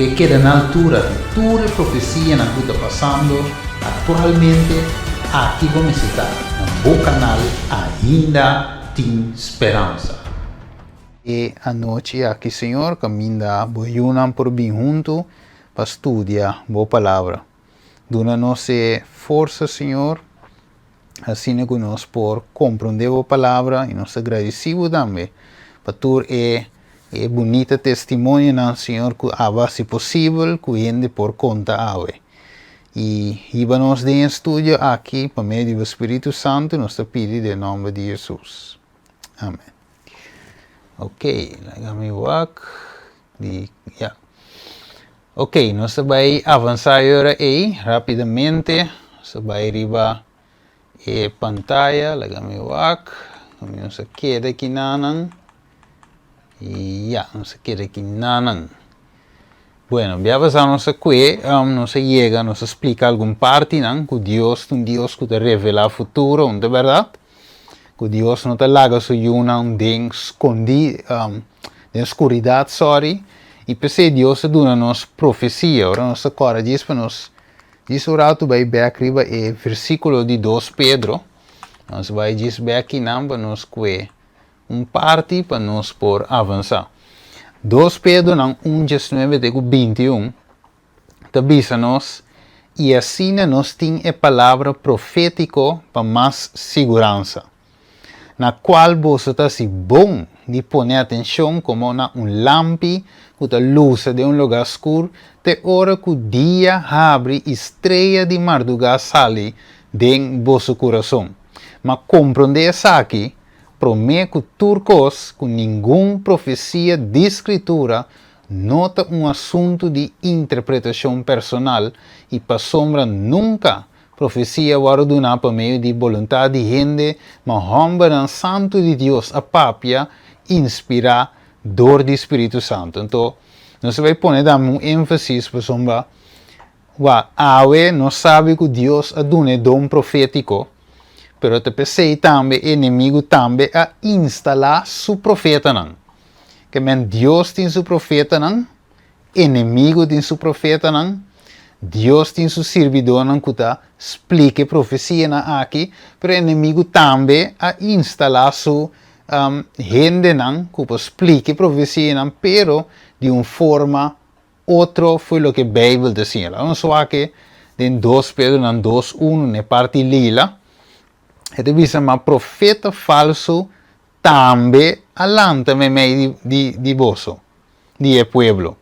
ke keda na altura di tur e profesianan ku ta pasando aktualmente, aki bo mester ta na bo kanal Ainda Tin Speransa. E anochi aki Señor kaminda bo yunan por bin huntu pa studia bo palabra. Duna nos e forsa Señor asina ku nos por komprondé bo palabra i nos ta gradisí bo tambe pa tur e e bunita testimonionan Señor ku aba hasi posibel ku hende por konta awe. I hiba nos den e studio aki pa medio di bo Spiritu Santu nos ta pidi den nomber di Hesus. Amen. Ok, laga mi wak di ya. Ok, nos ta bai avansá e ora ei rápidamente. Nos ta bai riba e pantaya, laga mi wak. Nos a keda aki nanan. Ya, nos a keda aki nanan. Bueno, bia pasá nos a kue, nos a yega, nos a splika algun partinan ku Dios ta un Dios ku ta revelá futuro, no ta bèrdat? Ku Dios no ta laga su yunan den skondí, den skuridat, sòri, i p'esei Dios a duna nos profesia. Ora nos ta kòrda djis pa nos djis un ratu bai bèk riba e versíkulo di dos Pedro, nos bai djis bèk kinan pa nos kue un parti pa nos por avansá. Dos Pedronan un diesnuebe te ku bintiun ta bisa nos, I asina nos tin e palabra profétiko pa mas siguransa, na kual boso ta hasi bon di pone atenshon komo na un lampi ku ta lusa den un lugá skur te ora ku dia habri i strea di mardugá sali den boso kurason. Ma komprondé esaki, promé ku tur kos, ku ningun profesia di Skritura No ta un asuntu di interpretashon personal i pasobra nunka profesia wòrdu duná pa medio di boluntat di hende, ma hòmbernan santu di Dios a papia inspirá dor di spiritu santu. Anto, nos ta bai pone tambe un énfasis pasobra wak awe nos sabi ku Dios a duna e don profétiko, pero ta p'esei tambe e enemigu tambe a instalá su profetanan. Ke men Dios tin su profetanan, enemigu tin su profetanan, Dios tin su sirbidónan ku ta splika e profesianan aki, pero enemigu tambe a instalá su hendenan ku por splika e profesianan, pero di un forma otro fo'i loke Beibel ta siña. Laga nos wak den dos Pedronan dos unu, na e parti lila, e ta bisa, Ma profeta falsu tambe a lanta meimei di boso, di e pueblo.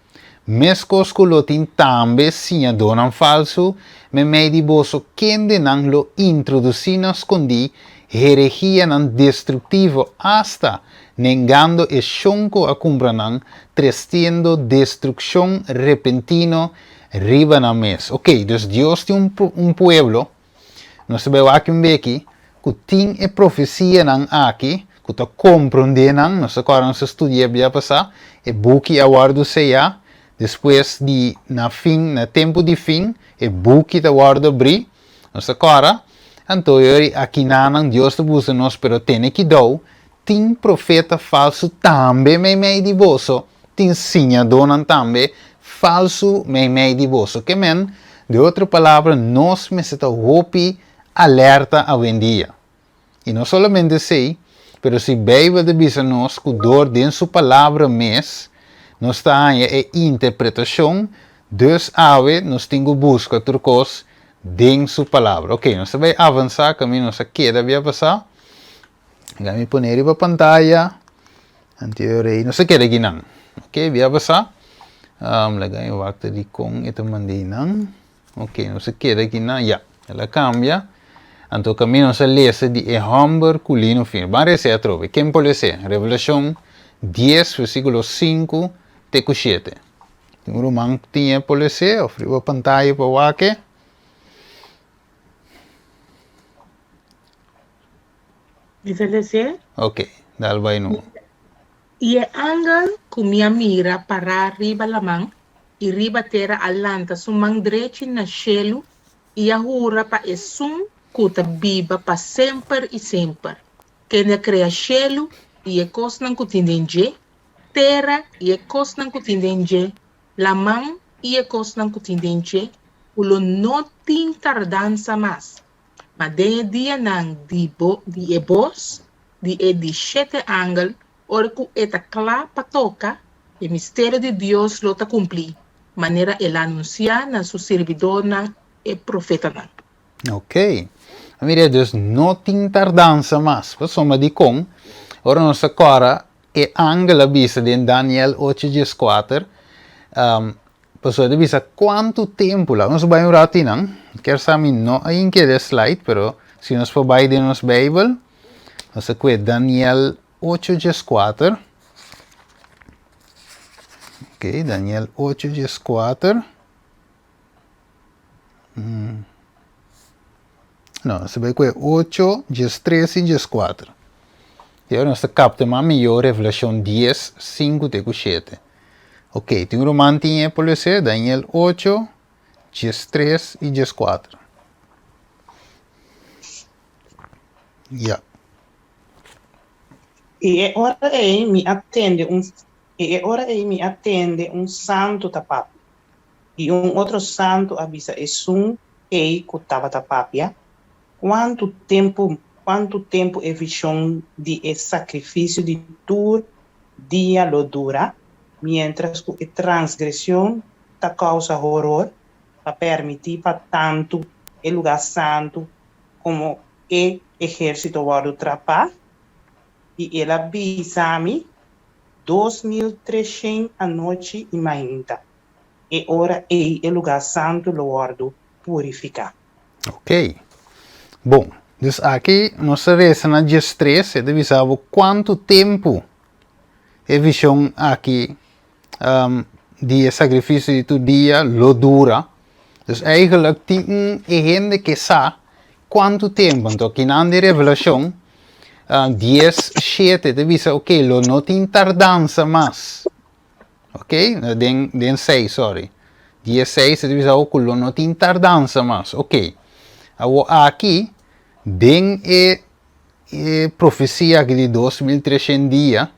Meskos ku lo tin tambe siñadónan falsu meimei di boso, kendenan lo introdusí na skondí herehianan destruktivo, asta nengando e shon ku a kumpra nan, trestiendo destrukshon repentino riba nan mes. Oké, dus Dios tin un pueblo. Nos ta bai wak un beki ku tin e profesianan aki ku ta komprondé nan. Nos ta kòrda nos a studia bia pasá, e buki a wòrdu seyá, despues di na fin, na tempu di fin, e buki ta wòrdu abrí. Nos ta kòrda? Anto yori akinanan Dios ta buska nos, pero tene kidou, tin profeta falsu tambe meimei di boso. Tin siñadónan tambe falsu meimei di boso. Ke men, di otro palabra, nos mester ta hopi alerta awendia. I no solamente esei, pero si Beibel ta bisa nos ku dor den su Palabra mes nos ta haña e interpretashon, dus awe nos tin ku buska tur kos den su Palabra. Oke, nos ta bai avansá kaminda nos a keda bia pasá. Laga mi pone riba pantaya. Anterior ei no se keda aki nan. Ok, bia pasá. Um, laga mi wak ta dikon e ta mand'é nan. Ok, no se keda aki nan. Ya, el a kambia. Anto kaminda nos a lesa di e hòmber ku lino fino. Ban res'é atrobe. Ken por les'é? Revelashon dies, versíkulo sinku te ku shete. Tin un ruman ku tin e por les'é òf riba pantaya por wak e? Mi ta les'é. Ok, dal bai no. I e angel ku mi a mira pará riba laman i riba tera a lanta su man drechi na shelu i a hura pa Esun ku ta biba pa semper i semper, kende a krea shelu i e kosnan ku tin den dje, tera i e kosnan ku tin den dje, laman. i e kosnan ku tin den dje, ku lo no tin tardansa mas. Ma den e dianan di bo di e bos di e di shete angel, ora ku e ta kla pa toka, e misterio di Dios lo ta kumplí, manera el a anunsiá na su sirbidónan e profetanan. Ok. Mira, dus no tin tardansa mas. Pasobra dikon? Ora nos ta kòrda e angel a bisa den Daniel ocho dieskuater, pasobra e ta bisa kuantu tempu, laga nos bai un ratu einan, kier sa mi no a inkeda e slide, pero si nos por bai den nos Bijbel, nos ta kue Daniel ocho dieskuater. Ok, Daniel ocho dieskuater. No, nos ta bai ku e ocho, diestres i dieskuater. I ora nos ta kapta mas mihó Revelashon dies, sinku te ku shete. Ok, tin un ruman tin e por lese Daniel ocho, diestres i dieskuater. Ya. I e ora ei mi a tende un I e ora ei mi a tende un santu ta papia. I un otro santu a bisa esun ei ku tabata papia, Kuantu tempu, kuantu tempu e vishon di e sakrifisio di tur dia lo dura, miéntras ku e transgreshon ta kousa horor, pa permití pa tantu e lugá santu komo e ehérsito wòrdu trapá? I el a bisa mi, 2300 anochi i mainta. E ora ei e lugá santu lo wòrdu purifiká. Ok. Bon, dus aki nos ta resa na diestres, e ta bisa bo kuantu tempu e vishon aki di e sakrifisio di tur dia lo dura. Dus eigenlijk tin un e hende ke sa kuantu tempu. Anto kinan di Revelashon dies shete ta bisa ok lo no tin tardansa mas. Ok, den den seis sorry. Dies seis ta bisa ku lo no tin tardansa mas. Ok. Awor aki den e e profesia aki di 2300 dia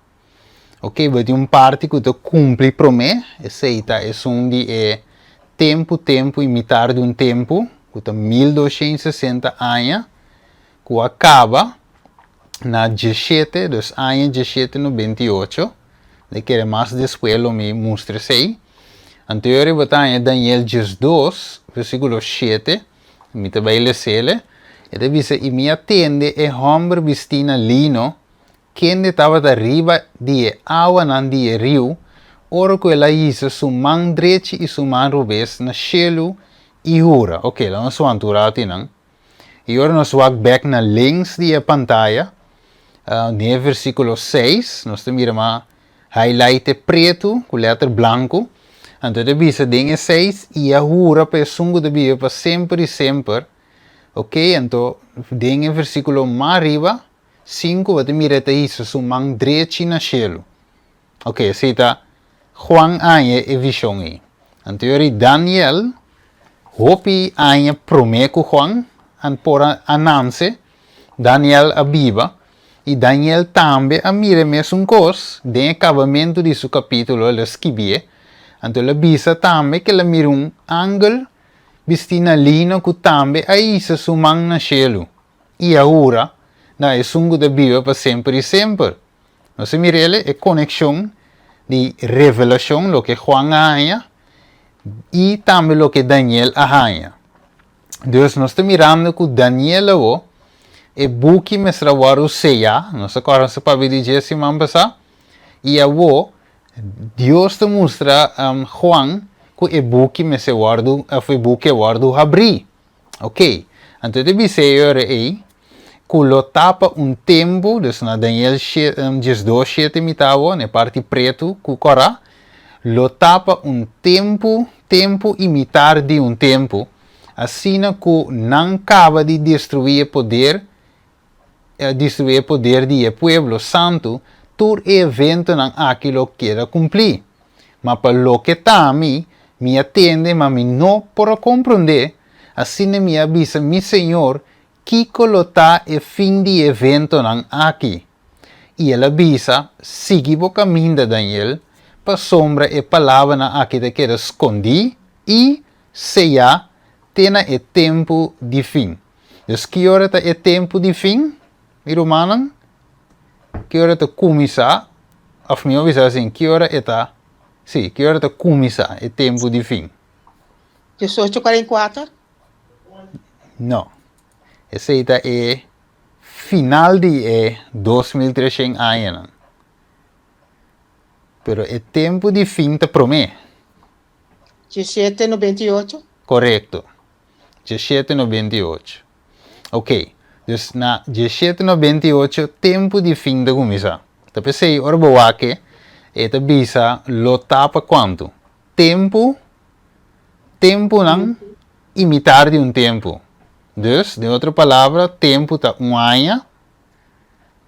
Ok, bo tin un parti ku ta kumpli promé, esei ta esun di e tempu, tempu i mitar di un tempu, ku ta 1260 aña, ku a kaba na diesshete, dus aña diesshete nobenta i ocho, mi kere mas despues lo mi mustra esei. Anto e ora bo ta haña Daniel 12, versíkulo shete, mi ta bai les'ele, e ta bisa, I mi a tende e hòmber bistí na lino, kende tabata riba di e awanan di e riu, ora ku el a hisa su man drechi i su man robes na shelu i hura. Ok, laga nos wanta un ratu einan. I ora nos wak bek na links di e pantaya, den e versíkulo seis, nos ta mira ma highlight e pretu ku lèter blanku. Anto e ta bisa den e seis, I a hura pa esun ku ta biba pa semper i semper. Ok, anto den e versíkulo mas riba, Sinku bo ta mira e ta hisa su man drechi na shelu. Ok, esei ta Juan aña e vishon ei. Anto yori Daniel, hopi aña promé ku Juan a por a nanse, Daniel a biba, i Daniel tambe a mira e mesun kos den e kabamentu di su kapítulo, el a skibié. Anto el a bisa tambe ku el a mira un angel bistí na lino ku tambe a hisa su man na shelu. I a hura na esun ku ta biba pa semper i semper. Nos a mir'el e konekshon di revelashon, loke Juan a haña, i tambe loke Daniel a haña. Dus nos ta mirando ku Daniel awo, e buki mester a wòrdu seyá, nos a kòrda nos a papia di dje siman pasá, i awo Dios ta mustra Juan ku e buki mester wòrdu, òf e buki a wòrdu habrí. Ok, anto e ta bisa e ora ei ku lo ta pa un tempu, dus na Daniel 12, 7 mi ta awor, na e parti pretu ku kòrá, lo ta pa un tempu, tempu i mitar di un tempu, asina ku nan kaba di destruí e poder, destruí e poder di e pueblo santu, tur e eventonan aki lo keda kumplí. Ma pa loke ta mi, mi a tende, ma mi no por a komprondé, asina mi a bisa mi Señor kiko lo ta e fin di e eventonan aki. I el a bisa, Sigui bo kaminda, Daniel, pasobra e palabranan aki ta keda skondí. i seyá te na e tempu di fin. Dus ki ora ta e tempu di fin, mi rumannan? Ki ora ta kuminsá, òf mihó bisa asin, ki ora e ta, sí, ki ora ta kuminsá e tempu di fin? Diesocho kuarenta i kuater. No. Esei ta e final di e 2300 añanan. Pero e tempu di fin ta promé. Diesshete nobenta i ocho. Korekto. Diesshete nobenta i ocho. Oké. Dus na diesshete nobenta i ocho tempu di fin ta kuminsá. Ta p'esei ora bo wak e, e ta bisa lo ta pa kuantu? Tempu, tempunan i mitar di un tempu. Dus, den otro palabra, tempu ta un aña,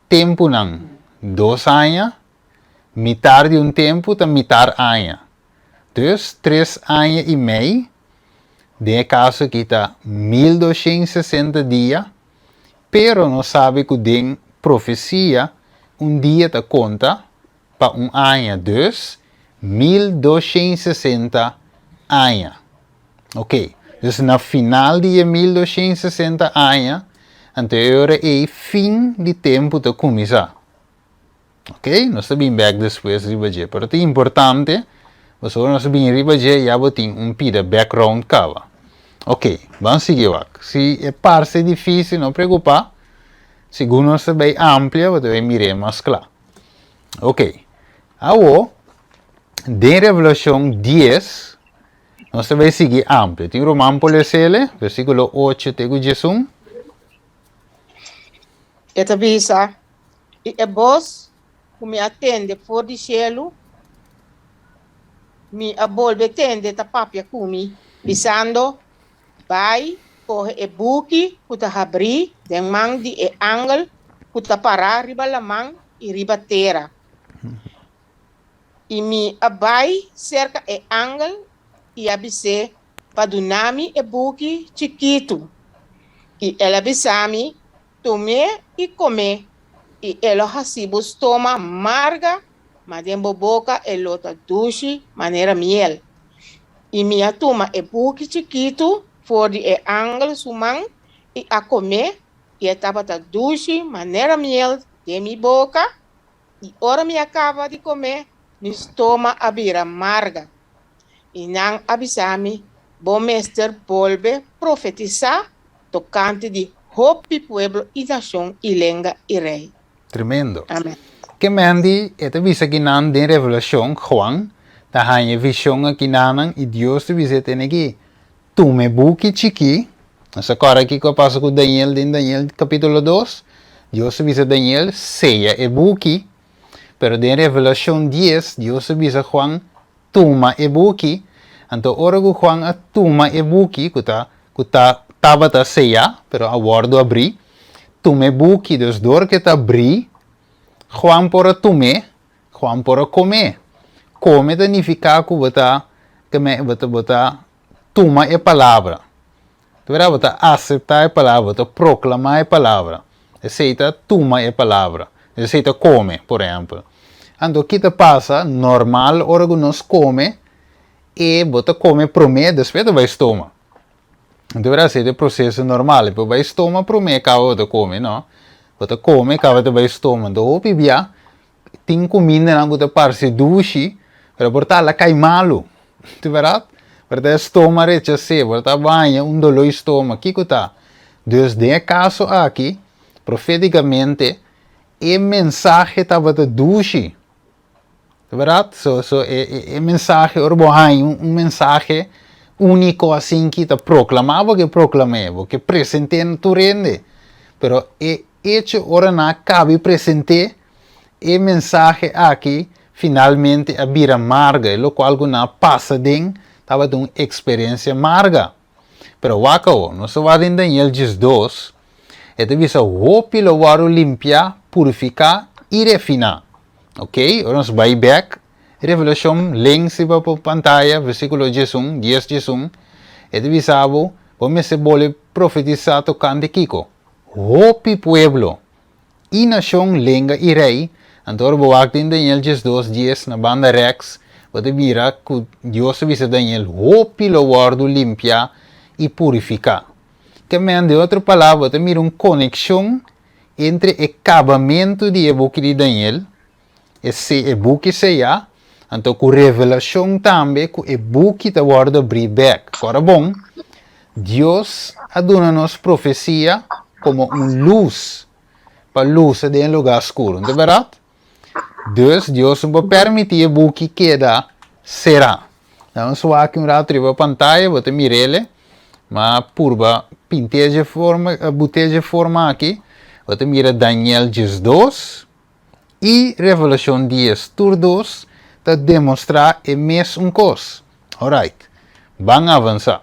tempunan dos aña, mitar di un tempu ta mitar aña. Dus, tres aña i mei, den e kaso aki ta 1260 dia, pero nos sabi ku den profesia un dia ta konta pa un aña, dus 1260 aña. Ok, dus na final di e 1260 aña, anto e ora ei fin di tempu ta kuminsá. Ok, nos ta bin bek despues riba dje, pero ta importante, pasobra nos ta bin riba dje ya bo tin un pida background kaba. Ok, ban sigui wak. Si e parse dificil, no preocupa, segun nos ta bay amplia, bo ta bay mir'é mas kla. Ok, awo, den Revelacion dies, nos ta bay sigui amplia. Tin ruman por lesele, versiculo ocho te ku diesun. E ta bisa, I e bos ku mi a tende for di shelu, mi a bolbe tende ta papia ku mi, bisando, Bai, kohe e buki ku ta habrí den man di e angel ku ta pará riba laman i riba tera. I mi a bai serka e angel i a bis'é pa duna mi e buki chikitu. I el a bisa mi, Tum'é i kom'é, i e lo hasi bo stoma marga, ma den bo boka e lo ta dushi manera miel. I mi a tuma e buki chikitu for di e angel su man i a kom'é, i e tabata dushi manera miel den mi boka, i ora mi a kaba di kom'é, mi stoma a bira marga. I nan a bisa mi, Bo mester bolbe profetisá tokante di hopi pueblo i nashon i lenga i rei. Tremendo. Amen. Ke men di e ta bisa kinan den Revelashon, Juan ta haña e vishon akinanan i Dios ta bisa e tene ki tuma e buki chikí. Nos ta kòrda kiko a pasa ku Daniel den Daniel kapítulo dos? Dios ta bisa Daniel seya e buki, pero den Revelashon dies Dios ta bisa Juan tuma e buki, anto ora ku Juan a tuma e buki ku ta ku ta tabata seyá pero a wòrdu abrí, tuma e buki, dus dor ku e ta abrí, Juan por a tum'é, Juan por a kom'é. Kome ta nifiká ku bo ta bo ta bo ta tuma e palabra. Ta berdad, bo ta aseptá e palabra, bo ta proklamá e palabra. Esei ta tuma e palabra. Esei ta kome, por ehèmpel. Anto ki ta pasa normal ora ku nos kome, e bo ta kome promé, despues ta bai stoma. Ta berdad, esei ta e proseso normal. E por bai stoma promé kaba bo ta kome, no. Bo ta kome kaba ta bai stoma. Anto hopi bia Tin kumindanan ku ta parse dushi, pero por ta la kai malu. Ta bèrdat? Por ta e stoma rechas'é, por ta baña un doló di stoma. Kiko ta? Dus den e kaso aki, profétikamente, e mensahe tabata dushi. Ta bèrdat? So, so e, e, e mensahe, ora bo haña un, un mensahe úniko asin ki ta proklamá, bo ke proklam'é, bo ke present'é na tur hende. Pero e Echo ora nan a kabi present'é, e mensahe aki finalmente a bira marga, e lokual ku nan a pasa den tabata un eksperensia marga. Pero wak awor, nos ta wak den Daniel 12, e ta bisa hopi lo wòrdu limpiá, purifiká i refiná. Ok, ora nos bai bèk, Revelashon, links riba bo pantaya, versíkulo 11, dies 11, e ta bisa bo, bo mester bole profetisá tokante kiko? Hopi pueblo, i nashon, lenga i rei, anto ora bo wak den Daniel 12, dies na banda rèks, Bo ta mira ku Dios a bisa Daniel, Hopi lo wòrdu limpiá i purifiká. Ke men, den otro palabra, bo ta mira un konekshon entre e kabamentu di e buki di Daniel, e se e buki seyá, anto ku Revelashon tambe ku e buki ta wòrdu abrí bèk. Kòrda bon, Dios a duna nos profesia komo un lus pa lusa den e lugá skur, no ta bèrdat? Dus Dios no por permití e buki keda será. Nan nos wak un rato riba pantaya, bo ta mir'ele, ma purba pint'é dje forma, but'é dje forma aki, bo ta mira Daniel 12 i Revelashon 10, tur dos ta demostrá e mes un kos. Alright, ban avansá.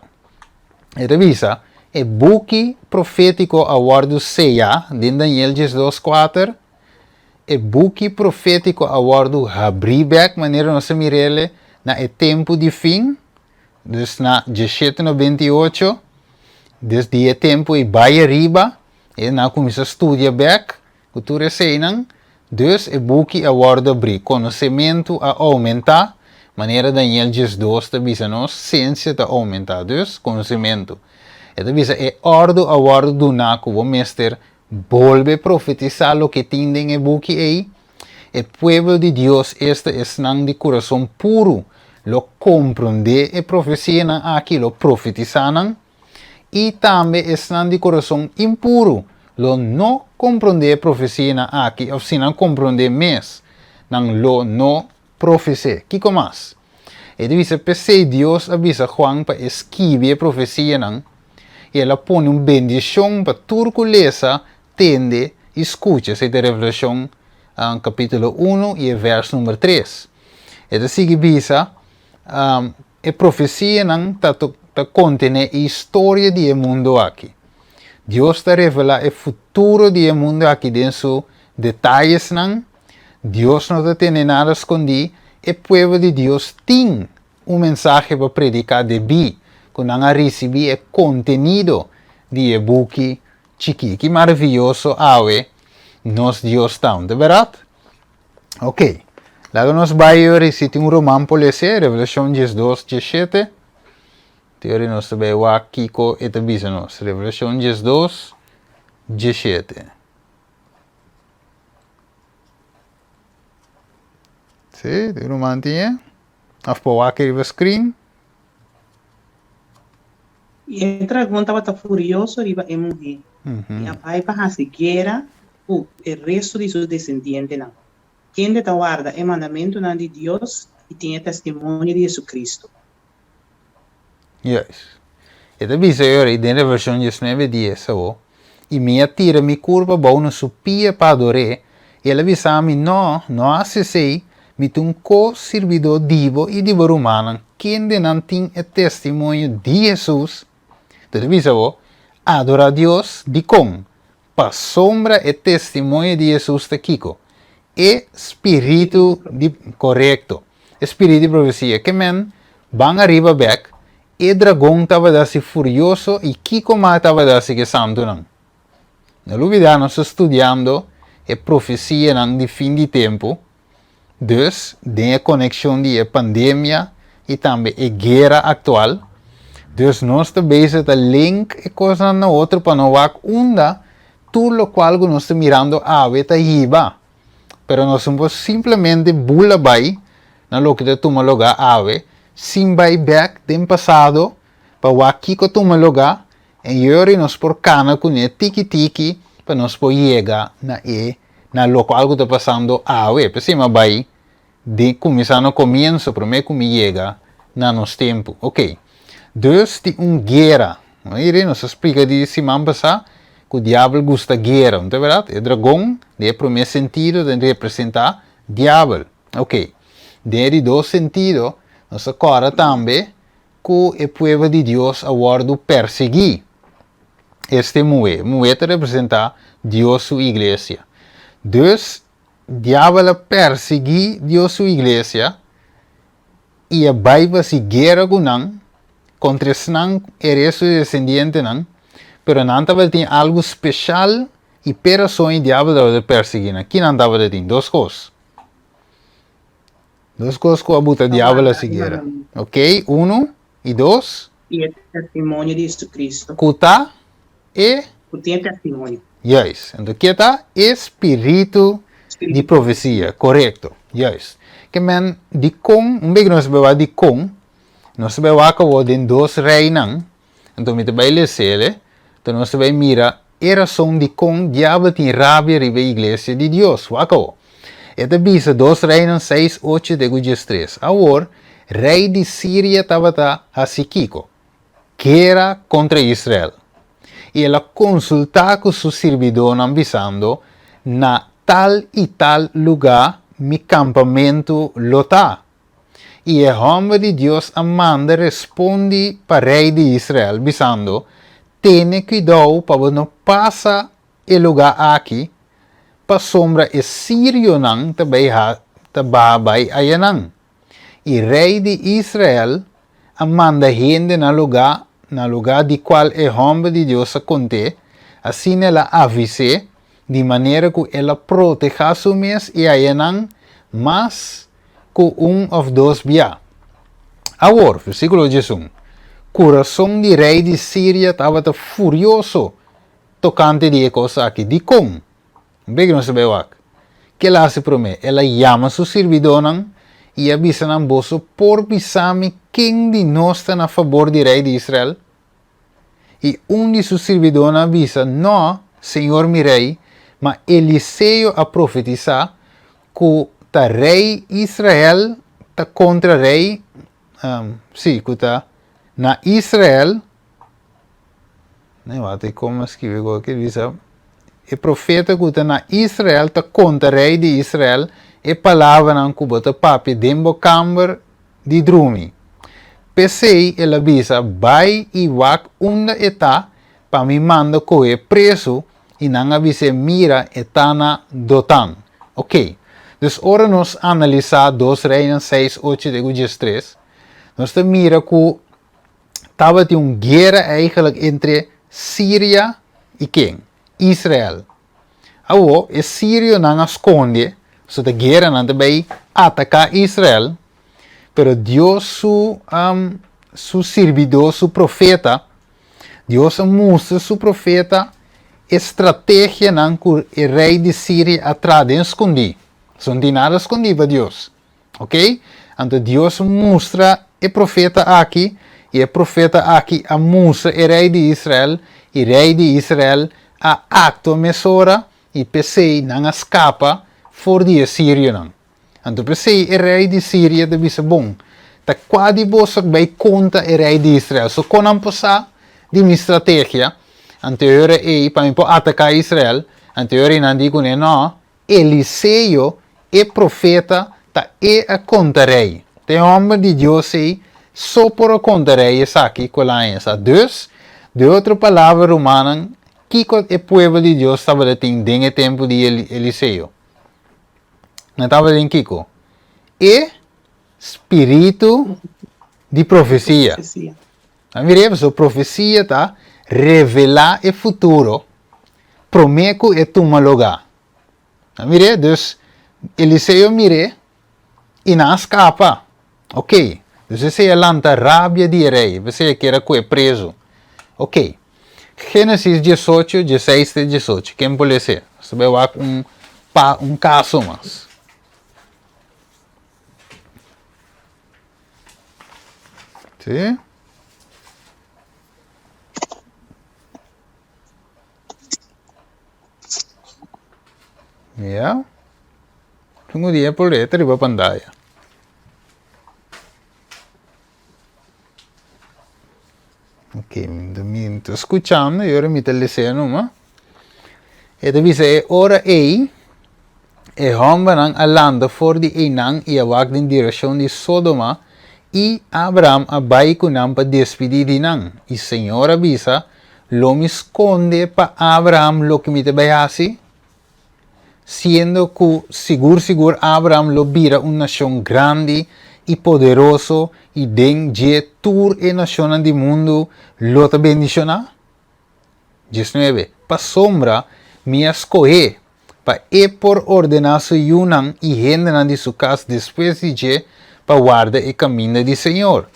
E ta bisa, E buki profétiko a wòrdu seyá den Daniel 12, 4, E buki profétiko a wòrdu habrí bèk manera nos a mir'el na e tempu di fin, dus na diesshete nobenta i ocho, dus di e tempu ei bai ariba, e nan a kuminsá studia bèk ku tur eseinan, dus e buki a wòrdu habrí, konosementu a oumentá, manera Daniel 12 ta bisa nos, siensia ta oumentá, dus konosementu. E ta bisa e òrdu a wòrdu duná ku bo mester Bolbe profetisá loke tin den e buki ei, E pueblo di Dios, esta esnan di kurason puru, lo komprondé e profesianan aki, lo profetisá nan, i tambe esnan di kurason impuru lo no komprondé e profesianan aki, òf si nan komprondé mes, nan lo no profes'é. Kiko mas? E ta bisa, P'esei Dios a bisa Juan pa e skibi e profesianan, i el a pone un bendishon pa tur ku lesa, tende i skucha. Esei ta Revelashon kapítulo unu i e vèrs number tres. E ta sigui bisa, E profesianan ta ta kontené e historia di e mundu aki. Dios ta revelá e futuro di e mundu aki den su detayesnan. Dios no ta tene nada skondí. E pueblo di Dios tin un mensahe pa prediká debí ku nan a risibí e kontenido di e buki chikí. Ki maravioso awe nos Dios ta, no ta bèrdat? Ok, laga nos bai ora si tin un ruman por lese, Revelashon 12, 17. Te ora nos ta bai wak kiko e ta bisa nos. Revelashon 12, 17. Sí, tin ruman tin e? Of por wak riba screen? I e dragon tabata furioso riba e muhé, i a bai pa hasi guera ku e restu di su desendientenan, kende ta warda e mandamentunan di Dios i tin e testimonio di Jesucristo. Juist. E ta bisa e ora ei den Revelashon 19, dies, Awor, i mi a tira mi kurpa bou na su pia pa ador'é, i el a bisa mi, No, no hasi esei, mi ta un ko-sirbidó di bo i di bo rumannan, kendenan tin e testimonio di Hesus. Enton ta bisa bo, Adorá Dios, dikon? Pasobra e testimonio di Hesus ta kiko? E spiritu di, korekto, e spiritu di profesia. Ke men, ban ariba bèk, E dragon tabata hasi furioso i kiko mas tabata hasi ku e santunan? No lubidá nos ta studiando e profesianan di fin di tempu, dus den e konekshon di e pandemia i tambe e guera aktual, dus nos ta bezig ta link e kosnan na otro pa no wak unda tur lokual ku nos ta mirando awe ta hiba. Pero nos no por simplemente bula bai na loke ta tuma lugá awe sin bai bèk den pasado pa wak kiko tuma lugá en yori nos por kana kuné tiki tiki pa nos por yega na e na lokual ku ta pasando awe. P'esei mi a bai di kuminsá na komienso promé ku mi yega na nos tempu. Oke, dus tin un guera. Mira, nos a splika di siman pasá ku diabel gusta guera, no ta bèrdat? E dragon, den e promé sentido, ta representá diabel. Oke, den e di dos sentido, nos a kòrda tambe ku e pueblo di Dios a wòrdu persiguí. Este muhé, muhé ta representá Dios su iglesia. Dus, Diabel a persiguí Dios su iglesia i a bai pa hasi guera ku nan kontra esnan e resto di desendientenan, pero nan tabatin algu speshal i p'e rason e diabel tabata persiguí nan. Ki nan tabatin? Dos kos. Dos kos ku a buta diabel hasi guera. Ok, unu i dos. I e testimonio di Jesucristo. Ku ta e. Ku tin e testimonio. Juist. Anto ke ta e spiritu di profesia. Korekto. Juist. Ke men dikon, un bek nos bai wak dikon, nos bai wak awor den Dos Reinan, anto mi ta bai lesele, anto nos ta bai mira e rason dikon diabel tin rabia riba e iglesia di Dios. Wak awor. E ta bisa Dos Reinan seis, ocho te ku diestres. Awor, rei di Siria tabata hasi kiko? Guera kontra Israel. I el a konsultá ku su sirbidónan, bisando, Na tal i tal lugá mi kampamentu lo ta. I e hòmber di Dios a manda respondi pa rei di Israel, bisando, Tene kuidou pa bo no pasa e lugá aki, pasobra e sirionan ta bai ta baha bai ayanan. I rei di Israel a manda hende na lugá na lugá di kual e hòmber di Dios a kont'é, asina el a avis'é, di manera ku el a protehá su mes i ayanan mas ku un òf dos bia. Awor, versíkulo 11, kurason di rei di Siria tabata furioso tokante di e kos aki. Dikon? Un bek nos ta bai wak. Ke el a hasi promé? El a yama su sirbidónan i a bisa nan, Boso por bisa mi ken di nos ta na fabor di rei di Israel? I un di su sirbidónan a bisa, Nò, señor mi rei, ma Eliseo a profetisá ku ta rei Israel ta kontra rei, sí, ku ta na Israel, Ne wak kon a skibi ku aki bisa, E profeta ku ta na Israel ta konta rei di Israel e palabranan ku bo ta papia den bo kamber di drumi. P'esei el a bisa, Bai i wak unda e ta pa mi manda kohe presu, i nan a bis'é, Mira, e ta na Dotan. Oké, dus ora nos analisá Dos Reinan seis, ocho te ku diestres, nos ta mira ku tabatin un guera eigenlijk entre Siria i ken? Israel. Awo, e sirionan a skonde, so ta gueranan ta bai ataká Israel, pero Dios su, um, su sirbidó, su profeta, Dios a mustra su profeta e strategianan ku e rei di Siria a traha den skondí. So no tin nada skondí pa Dios. Ok? Anto Dios mustra e profeta aki, i e profeta aki a mustra e rei di Israel, i rei di Israel a aktua mesora, i p'esei nan a skapa for di e sirionan. Anto p'esei e rei di Siria ta bisa, Bon, ta kua di boso a bai konta e rei di Israel? So kon nan por sa di mi strategia? Anto e ora ei, pa mi por ataká Israel, anto e ora ei nan di kuné, No, Eliseo, e profeta, ta e a konta rei. Ta e hòmber di Dios ei so por a konta rei esaki ku el a haña sa. Dus, den otro palabra, rumannan, kiko e pueblo di Dios tabata tin den e tempu di Eliseo? Nan tabata tin kiko? E spiritu di profesia. A mira, pasobra profesia ta revelá e futuro promé ku e tuma lugá. A mir'é, dus Eliseo a mir'é i nan a skapa. Ok, dus esei a lanta rabia di e rei, p'esei e kier a kohe prezu. Ok, Génesis diesocho, dieseis te diesocho, ken por les'é? Nos ta bai wak un pa un kaso mas. Sí. Ya. Tengo dia por letra riba pantalla. Ok, mi ta escuchando y ahora mi ta lese numa. E ta bisa e ora ei, e hòmbernan a lanta for di einan i a wak den direkshon di Sodoma, i Abraham a bai ku nan pa despidí di nan. I Señor a bisa, Lo mi skonde pa Abraham loke mi ta bai hasi? Siendo ku sigur sigur Abraham lo bira un nashon grandi i poderoso i den dje tur e nashonnan di mundu lo ta bendishoná? 19, Pasobra mi a skohé. pa e por ordená su yunan i hendenan di su kas despues di dje pa warda e kaminda di Señor,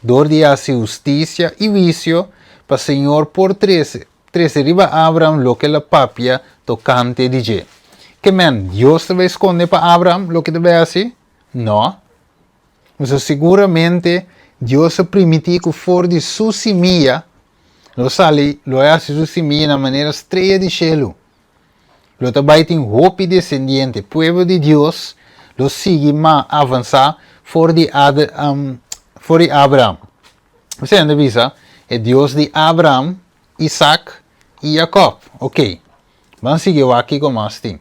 dor di hasi hustisia i huisio, pa Señor por trese trese riba Abraham loke el a papia tokante di dje. Ke men, Dios ta bai skonde pa Abraham loke ta bai hasi? No. Pasobra siguramente Dios a primintí ku for di su simia lo sali, lo a hasi su simianan manera strea di shelu. Lo ta bai tin hopi desendiente. Pueblo di Dios lo sigui mas avansá for di for di Abraham. Esei nan ta bisa e Dios di Abraham, Isaac i Jacob. Ok, ban sigui wak kiko mas tin.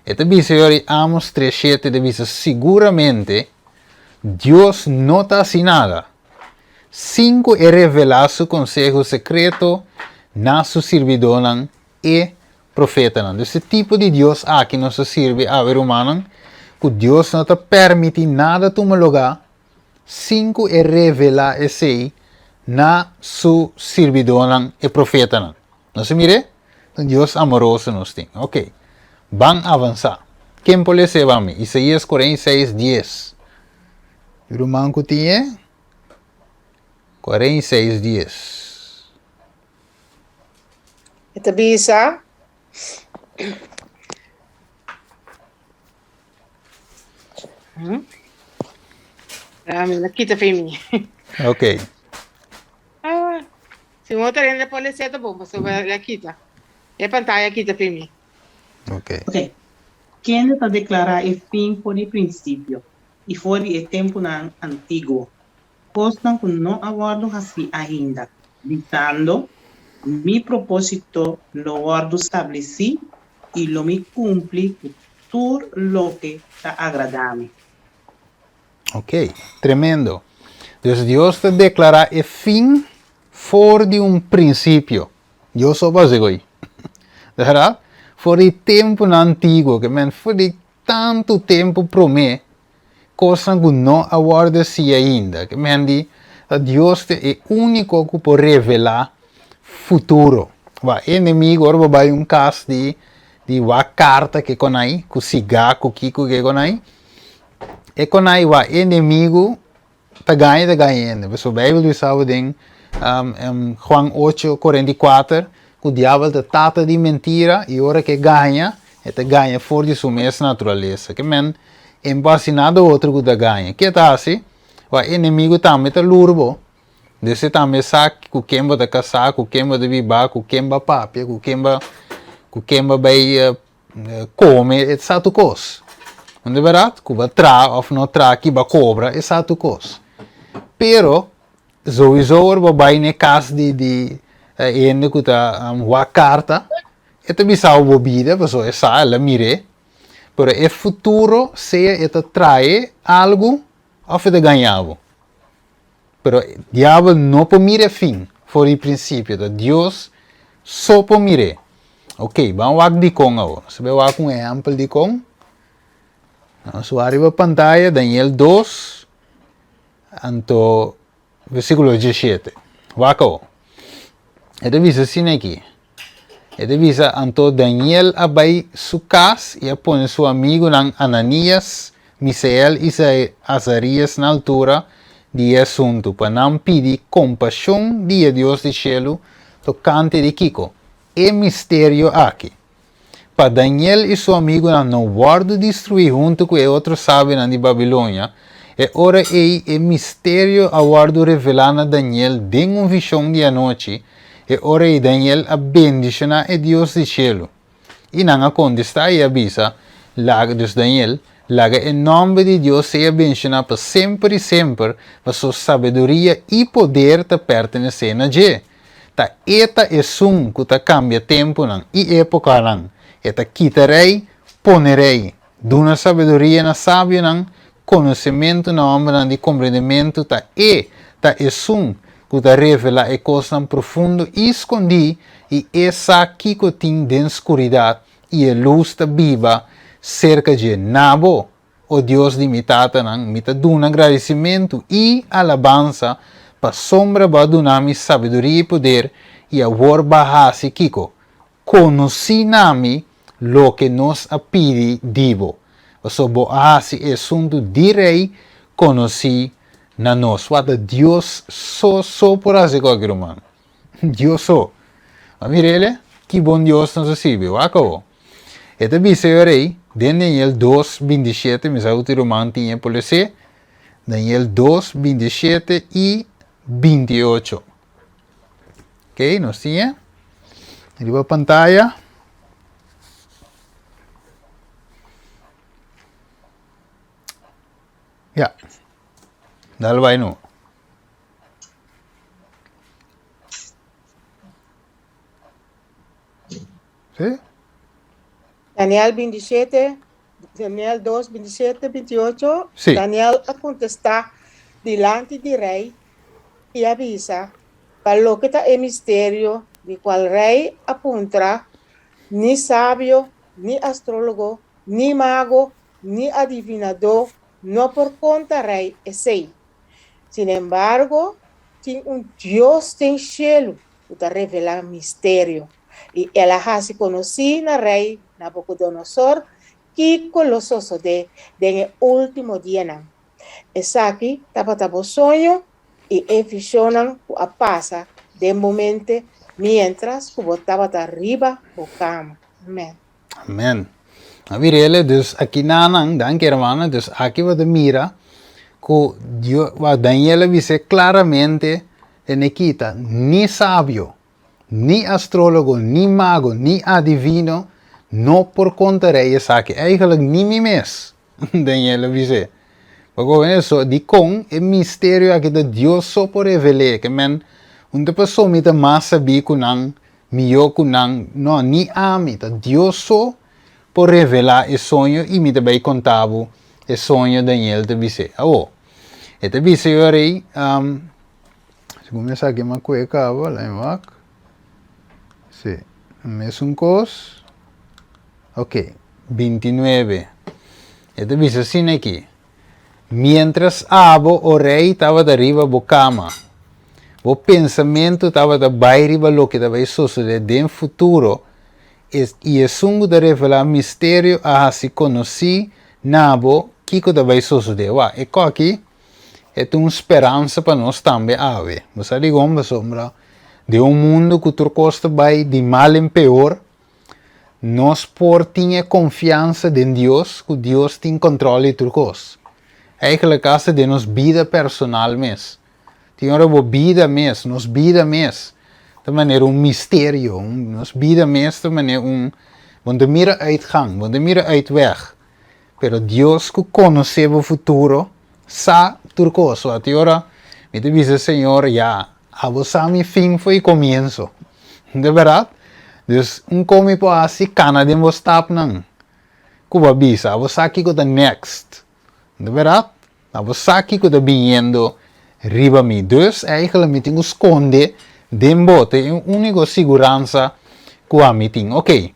E ta bisa yori Amos 3:7 ta bisa siguramente Dios no ta hasi nada sin ku e revelá su konseho sekreto na su sirbidónan e profetanan. Dus e tipo di Dios aki nos ta sirbi awe rumannan, ku Dios no ta permití nada tuma lugá sin ku e revelá esei na su sirbidónan e profetanan. Nos a mir'é? Un Dios amoroso nos tin. Ok. Ban avansá. Ken por les'é ban mi? Isaías 46, 10. Ruman ku tin e? 46, 10. E ta bisa. Ah, mi la kita fe mi. Ok. Ah, si un otro hende por lesa ta bon, pasobra la kita. E pantalla kita fe mi. Ok. Ok. Kende ta deklará e fin for di prinsipio i for di e tempunan antiguo, kosnan ku no a wòrdu hasí ainda, bisando, Mi propósito lo wòrdu stablesí i lo mi kumpli ku tur loke ta agradá mi. Ok, tremendo. Dus Dios ta deklará e fin for di un prinsipio. Dios so por hasi ko'i. Bèrdat? For di tempunan antiguo, ke men for di tantu tempu promé, kosnan ku no a wòrdu hasi ainda. Ke men di ta Dios ta e úniko ku por revelá futuro. Wak, e enemigo ora bo bai un kas di di wak karta ke konai, ku sigá ku kiko ke konai, e konai wak e enemigo ta gaña ta gaña hende. Pasobra Beibel bisa bo den Juan ocho 44 ku diabel ta tata di mentira i ora ke gaña e ta gaña for di su mes naturalesa. Ke men e no por hasi nada otro ku ta gaña. Ke ta hasi? Wak e enemigo tambe ta lur bo. Dese tambe sa ku ken bo ta kasá, ku ken bo ta bibá, ku ken bo a papia, ku ken bo ku ken bo a bai kome, e sa tur kos. No ta bèrdat? Ku bo a traha òf no traha, ki bo a kobra, e sa tur kos. Pero, souiso ora bo bai na e kas di di e hende ku ta wak karta, e ta bisa bo bo bida, pasobra e sa, el a mir'é. Pero e futuro, sea e ta trae algu òf e ta gaña bo. Pero diabel no por mira e fin for di principio, ta Dios so por mir'é. Ok, ban wak dikon awor. Nos ta bai wak un ehempel dikon. Nos wak riba pantaya Daniel 2, anto versiculo 17. Wak awor. E ta bisa asina aki. E ta bisa, Anto Daniel a bai su kas i a pone su amigunan Ananias, Misael i Azarias na altura di e asuntu, pa nan pidi kompashon di e Dios di shelu tokante di kiko? E misterio aki. Pa Daniel i su amigunan no wòrdu destruí huntu ku e otro sabionan di Babilonia, e ora ei e misterio a wòrdu revelá na Daniel den un vishon di anochi, e ora ei Daniel a bendishoná e Dios di shelu. I nan a kontestá i a bisa, Laga, dus Daniel, laga e nòmber di Dios sea benshoná pa semper i semper, pasobra sabiduria i poder ta pertenesé na dje. Ta e ta esun ku ta kambia tempunan i épokanan. E ta kita rei, pone rei, duna sabiduria na sabionan, konosementu na hòmbernan di komprendementu. Ta e ta esun ku ta revelá e kosnan profundo i skondí, i e sa kiko tin den skuridat, i e lus ta biba serka dje. Na bo, O Dios di mi tatanan, mi ta duna gradisimentu i alabansa pasobra bo a duna mi sabiduria i poder, i awor bo a hasi kiko? Konosí na mi loke nos a pidi di bo, pasobra bo a hasi e asuntu di rei konosí na nos. Wak ta Dios so so por hasi kòke, ruman. Dios so. A mir'el, ki bon Dios nos a sirbi. Wak awo. E ta bisa e rei den Daniel dos, 27, mi sa ku tur ruman tin e por les'é, Daniel dos, 27 i 28. Ok, nos tin e riba pantaya. Ya, dal bai no. Sí? Daniel 27, Daniel 2, 27, 28. Sí. Daniel a kontestá dilanti di rei i a bisa, Pa loke ta e misterio di kual rei a puntra, ni sabio, ni astrólogo, ni mago, ni adivinadó no por konta rei esei. Sinembargo, tin un Dios den shelu ku ta revelá misterio, i el a hasi konosí na rei Nabukodonosor kiko lo sosodé den e último dianan. Esaki tabata bo soño i e vishonnan ku a pasa den bo mente miéntras ku bo tabata riba bo kama. Amèn. Amen. A mirele, dus aki nanan, danki hermana, dus aki bo ta mira ku Dios, wa Daniel a bis'é klaramente e ne kita ni sabio, ni astrólogo, ni mago, ni adivino no por konta rei esaki. Eigenlijk ni mi mes, Daniel a bis'é. Pasobra eso, dikon e misterio aki ta Dios so por revel'é, ke men un ta paso mi ta mas sabí ku nan Mihó ku nan, no, ni ami, ta Dios so por revelá e soño i mi ta bai konta bo e soño, Daniel ta bis'é. Awor, e ta bisa e ora ei, segun mi a sa ke mi a kohe kaba, laat mi wak. Sí, mesun kos. Ok, 29. E ta bisa asina aki. Miéntras abo, o rei, tabata riba bo kama, bo pensamentu tabata bai riba loke ta bai sosodé den futuro, i esun ku ta revelá misterio a hasi konosí na bo kiko ta bai sosodé. Wak, e koki e ta un speransa pa nos tambe awe. Bo sa dikon? Pasobra den un mundu ku tur kos ta bai di mal en peor, Nos por tin e konfiansa den Dios ku Dios tin kòntròl di tur kos. Eigenlijk asta den nos bida personal mes. Tin ora bo bida mes, nos bida mes, ta manera un misterio, nos bida mes ta manera un, bo no ta mira uitgang, bo no ta mira uitweg. Pero Dios ku konosé bo futuro sa tur kos. So tin ora mi ta bisa Señor, ya, Abo sa mi fin fo'i komienso. De bèrdat? Dus un kon mi por hasi kana den bo stapnan ku bo a bisa. Abo sa kiko ta next. De bèrdat? Abo sa kiko ta biniendo riba mi. Dus eigenlijk mi tin ku skonde den bo. Ta e úniko siguransa ku ami tin. Oké.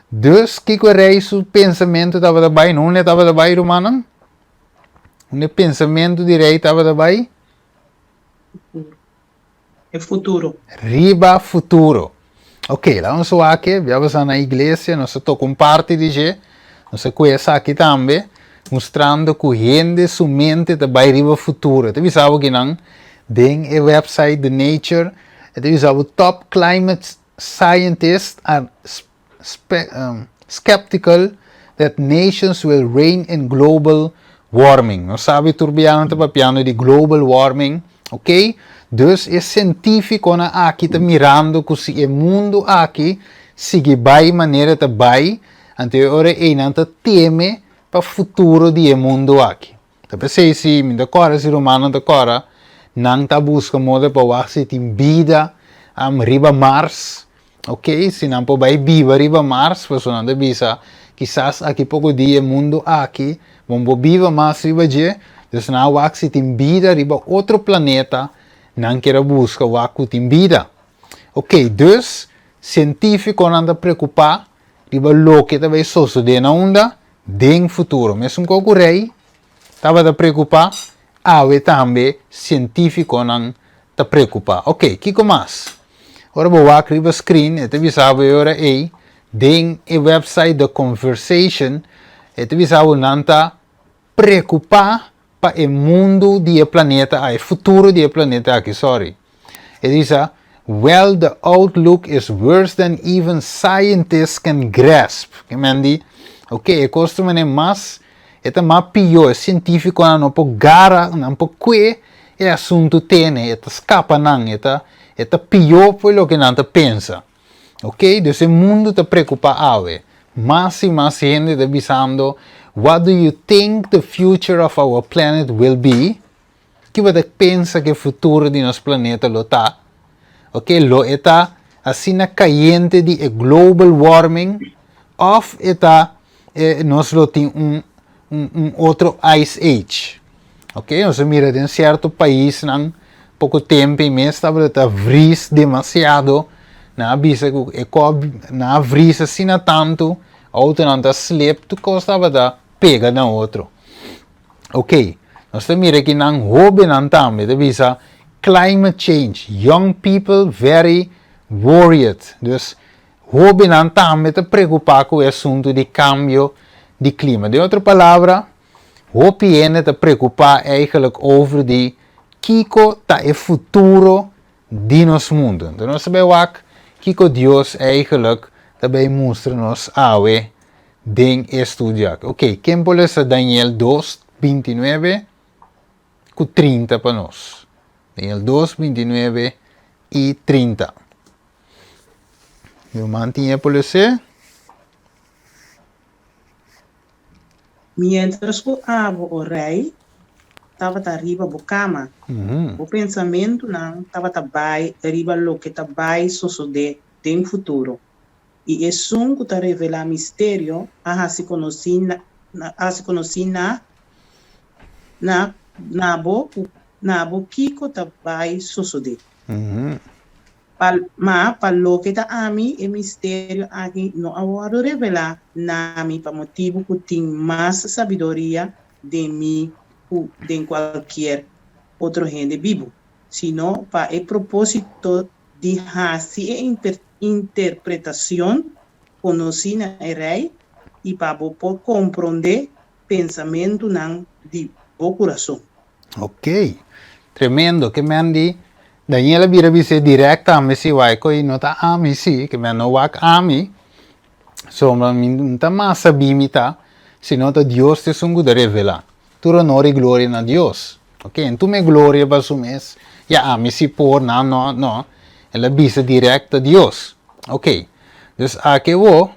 Dus kiko e rei su pensamentu tabata bai? No unda e tabata bai, rumannan? Unda e pensamentu di rei tabata bai? E futuro. Riba futuro. Ok, laga nos wak, bia basa na iglesia, nos a toka un parti di dje, nos a kue esaki tambe, mustrando ku hende su mente ta bai riba futuro. E ta bisa bo kinan den e website The Nature, e ta bisa bo top climate scientists are Skeptical that nations will rein in global warming. Nos sabi tur bianan ta papiando di global warming, ok? Dus e cientificonan aki ta mirando cu si e mundo aki sigui bay manera e ta bay, anto e ora ey nan ta teme pa futuro di e mundo aki. Ta p'esei si mi ta kòrda, si rumannan ta kòrda, nan ta buska moda pa wak si tin bida riba Mars, ok, si nan por bai biba riba Mars, pasobra nan ta bisa kisas aki poko dia e mundu aki bo no por biba mas riba dje, dus nan a wak si tin bida riba otro planeta, nan kier a buska wak ku tin bida. Ok, dus sientifikonan ta preokupá riba loke ta bai sosodé na unda? Den futuro, mesun kos ku rei tabata preokupá, awe tambe sientífikonan ta preokupá. Oke, kiko mas? Ora bo wak riba screen, e ta bisa bo e ora ei, Den e website The Conversation e ta bisa bo nan ta preocupa pa e mundu di e planeta a e futuro di e planeta aki sorry. E bisa well the outlook is worse than even scientists can grasp. Ke men di ok e kos ta mane mas e ta mas pió e sientifikonan no por gara nan por kue e asuntu tene e ta skapa nan e ta e ta pió por loke nan ta pensa. Ok, dus e mundu ta preocupa awe. Mas y mas hende ta bisando, What do you think the future of our planet will be? Ki bo ta pensa ku e futuro di nos planeta lo ta? Ok, lo e ta asina kayente di e global warming òf e ta nos lo tin un un otro ice age? Ok, nos a mira den sierto paisnan poko tempu ei mes tabata ta vris demasiado, nan a bisa ku e kò nan a vris asina tantu, outonan ta slip, tur kos tabata pega na otro. Ok, nos ta mira ki nan hóbennan tambe ta bisa climate change, young people very worried. Dus hóbennan tambe ta preokupá ku e asuntu di kambio di klima. Den otro palabra, hopi hende ta preokupá eigenlijk over di kiko ta e futuro di nos mundu. Enton nos ta bai wak kiko Dios eigenlijk ta bai mustra nos awe den e studio aki. Ok, ken por lesa Daniel 2, 29 ku 30 pa nos? Daniel 2, 29 i 30. Ruman tin e por les'é? Miéntras ku abo, o rei, tabata riba bo kama, bo pensamentunan tabata bai riba loke ta bai sosodé den futuro, i esun ku ta revelá misterio a hasi konosí na a hasi konosí na na na bo ku na bo kiko ta bai sosodé. Pa, ma pa loke ta ami, e misterio aki no a wòrdu revelá na mi pa motibu ku tin mas sabiduria den mi ku den kualkier otro hende bibu, sino pa e propósito di hasi e interpretashon konosí na e rei i pa bo por komprondé pensamentunan di bo kurason. Ok. Tremendo. Ke men di Daniel a bira bis'é direct tambe si wak koe no ta ami si, ke men no wak ami, sombra mi no ta mas sabí mi ta, sino ta Dios ta esun ku ta revelá. Tur honor i gloria na Dios. Ok, en tuma e gloria pa su mes, ya ami si por, nan no, no. El a bisa direct ta Dios. Ok. Dus aki awor,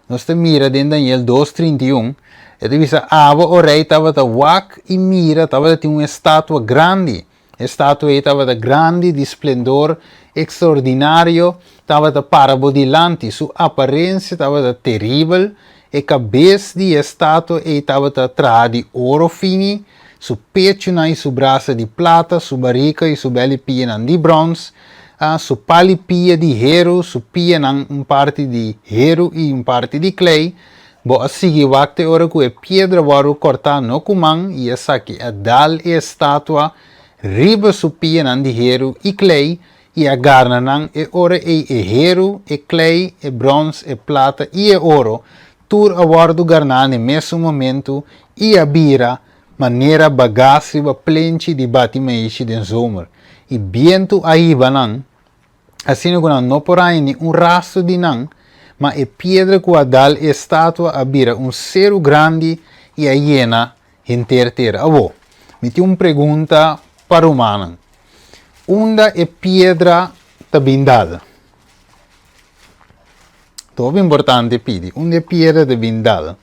Nos ta mira den Daniel dos 31, e ta bisa, Abo, o rei, tabata wak i mira, tabata tin un estatua grandi. E estatua ei tabata grandi, di splendor ekstraordinario, tabata para bo dilanti. Su aparensia tabata teribel. E kabes di e estatua ei tabata traha di oro fini, su pechunan i su brasa di plata, su barika i su beli pianan di brons. A Su pal i pia di heru, su pianan un parti di heru i un parti di klei. Bo a sigui wak te ora ku e piedra wòrdu kòrtá no ku man, i esaki a dal e estatua riba su pianan di heru i klei, i a garna nan e ora ei e heru, e klei, e bròns, e plata i e oro, tur a wòrdu garná n'e mesun momentu i a bira manera bagas riba plenchi di bati maishi den zomer, i bientu a hiba nan, asina ku nan no por haña ni un rastro di nan, ma e piedra ku a dal e estatua a bira un seru grandi i a yena henter tera. Awor, mi tin un pregunta pa rumannan, Unda e piedra ta bin dal? Ta hopi importante pidi, unda e piedra ta bin dal?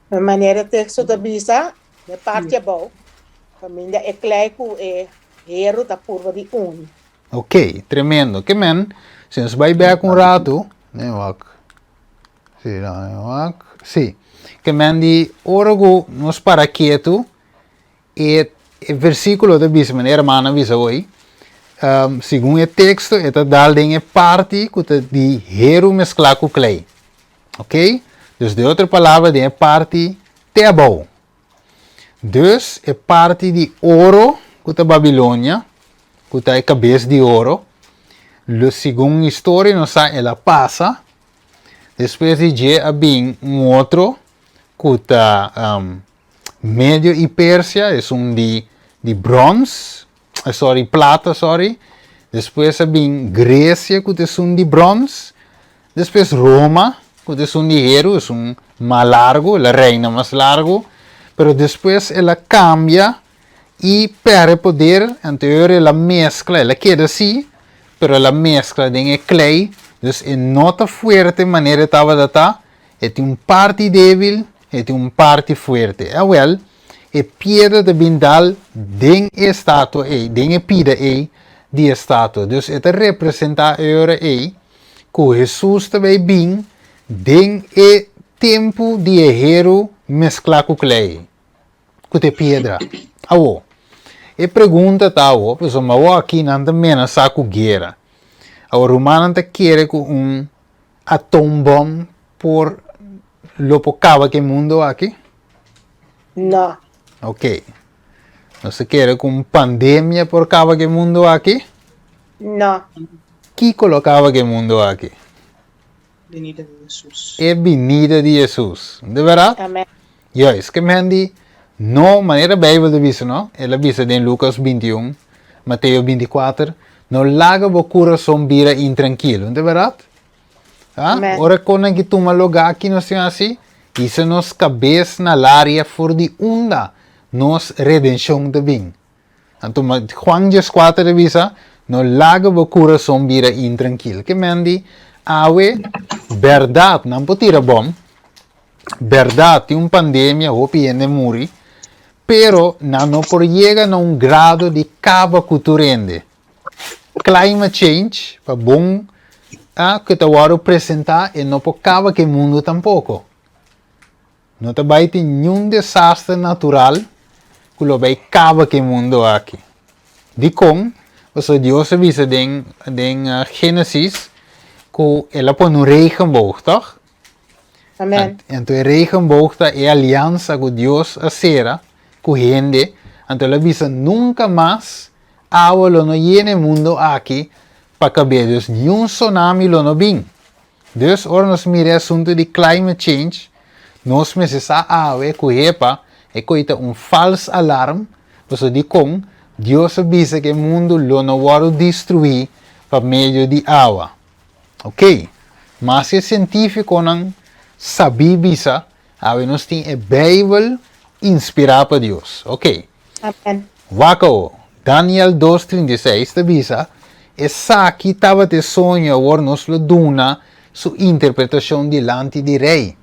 Manera e teksto ta bisa, e parti abou, kaminda e klei ku e heru ta purba di uni. Ok, tremendo. Ke men, si nos bai bek un ratu, nee wak. Si, no, nee wak. Si. Ke men di ora ku nos para ketu, e e versíkulo ta bisa, manera hermana a bisa hoy, um, segun e teksto e ta dal den e parti ku ta di heru mesklá ku klei. Ok? Dus de otro palabra den e parti te abou. Dus e parti di oro ku ta Babilonia, ku ta e kabes di oro, lo segun historia nos sa el a pasa. Despues di dje a bin un otro ku ta Medio i Persia, esun di di brons, sorry, plata, sorry. Despues a bin Grecia ku ta esun di brons. Despues Roma ku ta esun di heru, esun mas largu, el a reina mas largu. Pero despues el a kambia i pèrdè poder, anto e ora el a meskla, el a keda si, pero el a meskla den e klei, dus e no ta fuerte manera e tabata ta, e tin un parti débil, e tin un parti fuerte. Awèl, e piedra ta bin dal den e estatua ei, den e pida ei di e estatua. Dus e ta representá e ora ei ku Hesus ta bai bin den e tempu di e heru mesklá ku klei ei, ku ta e piedra. Awor, e pregunta ta awor, pasobra awor aki nan ta menasá ku guera. Awor rumannan ta kere ku un atoombom por lo por kaba ku e mundu aki? No. Ok. Nos ta kere ku un pandemia por kaba ku e mundu aki? No. Kiko lo kaba ku e mundu aki? Binida di Hesus. E binida di Hesus. De bèrdat? Amen. Juist, ke men di no manera Bijbel ta bisa no, el a bisa den Lucas 21, Mateo 24, no laga bo kurason bira intrankilo, no ta bèrdat? Ha? Amen. Ora konan ki tuma lugá aki nos tin hasi, hisa nos kabes na laria for di unda nos redenshon ta bin. Anto Juan 14 ta bisa, no laga bo kurason bira intrankil. Ke men di, awe, bèrdat, nan por tira bòm, bèrdat, tin un pandemia, hopi hende muri, pero nan no por yega na un grado di kaba ku tur hende. Climate change, pa bon a ku ta wòrdu presentá, e no por kaba ku e mundu tampoko. No ta bai tin niun desaster natural ku lo bai kaba ku e mundu aki. Dikon? Pasobra Dios a bisa den den Génesis ku el a pone un regenboog, tòg? Amen. Anto e regenboog ta e aliansa ku Dios a sera ku hende. Anto el a bisa nunka mas awa lo no yena e mundu aki pa kab'é. Dus niun tsunami lo no bin. Dus ora nos mira e asuntu di climate change, nos mester sa awe ku hepa e koi ta un fals alarm, pasobra dikon Dios a bisa ku e mundu lo no wòrdu destruí pa medio di awa. Ok, maske e sientífikonan sabí bisa, awe nos tin e Beibel inspirá pa Dios. Ok. Amen. Wak awo, Daniel dos 36 ta bisa, Esaki tabata e soño, awor nos lo duna su interpretashon dilanti di rei.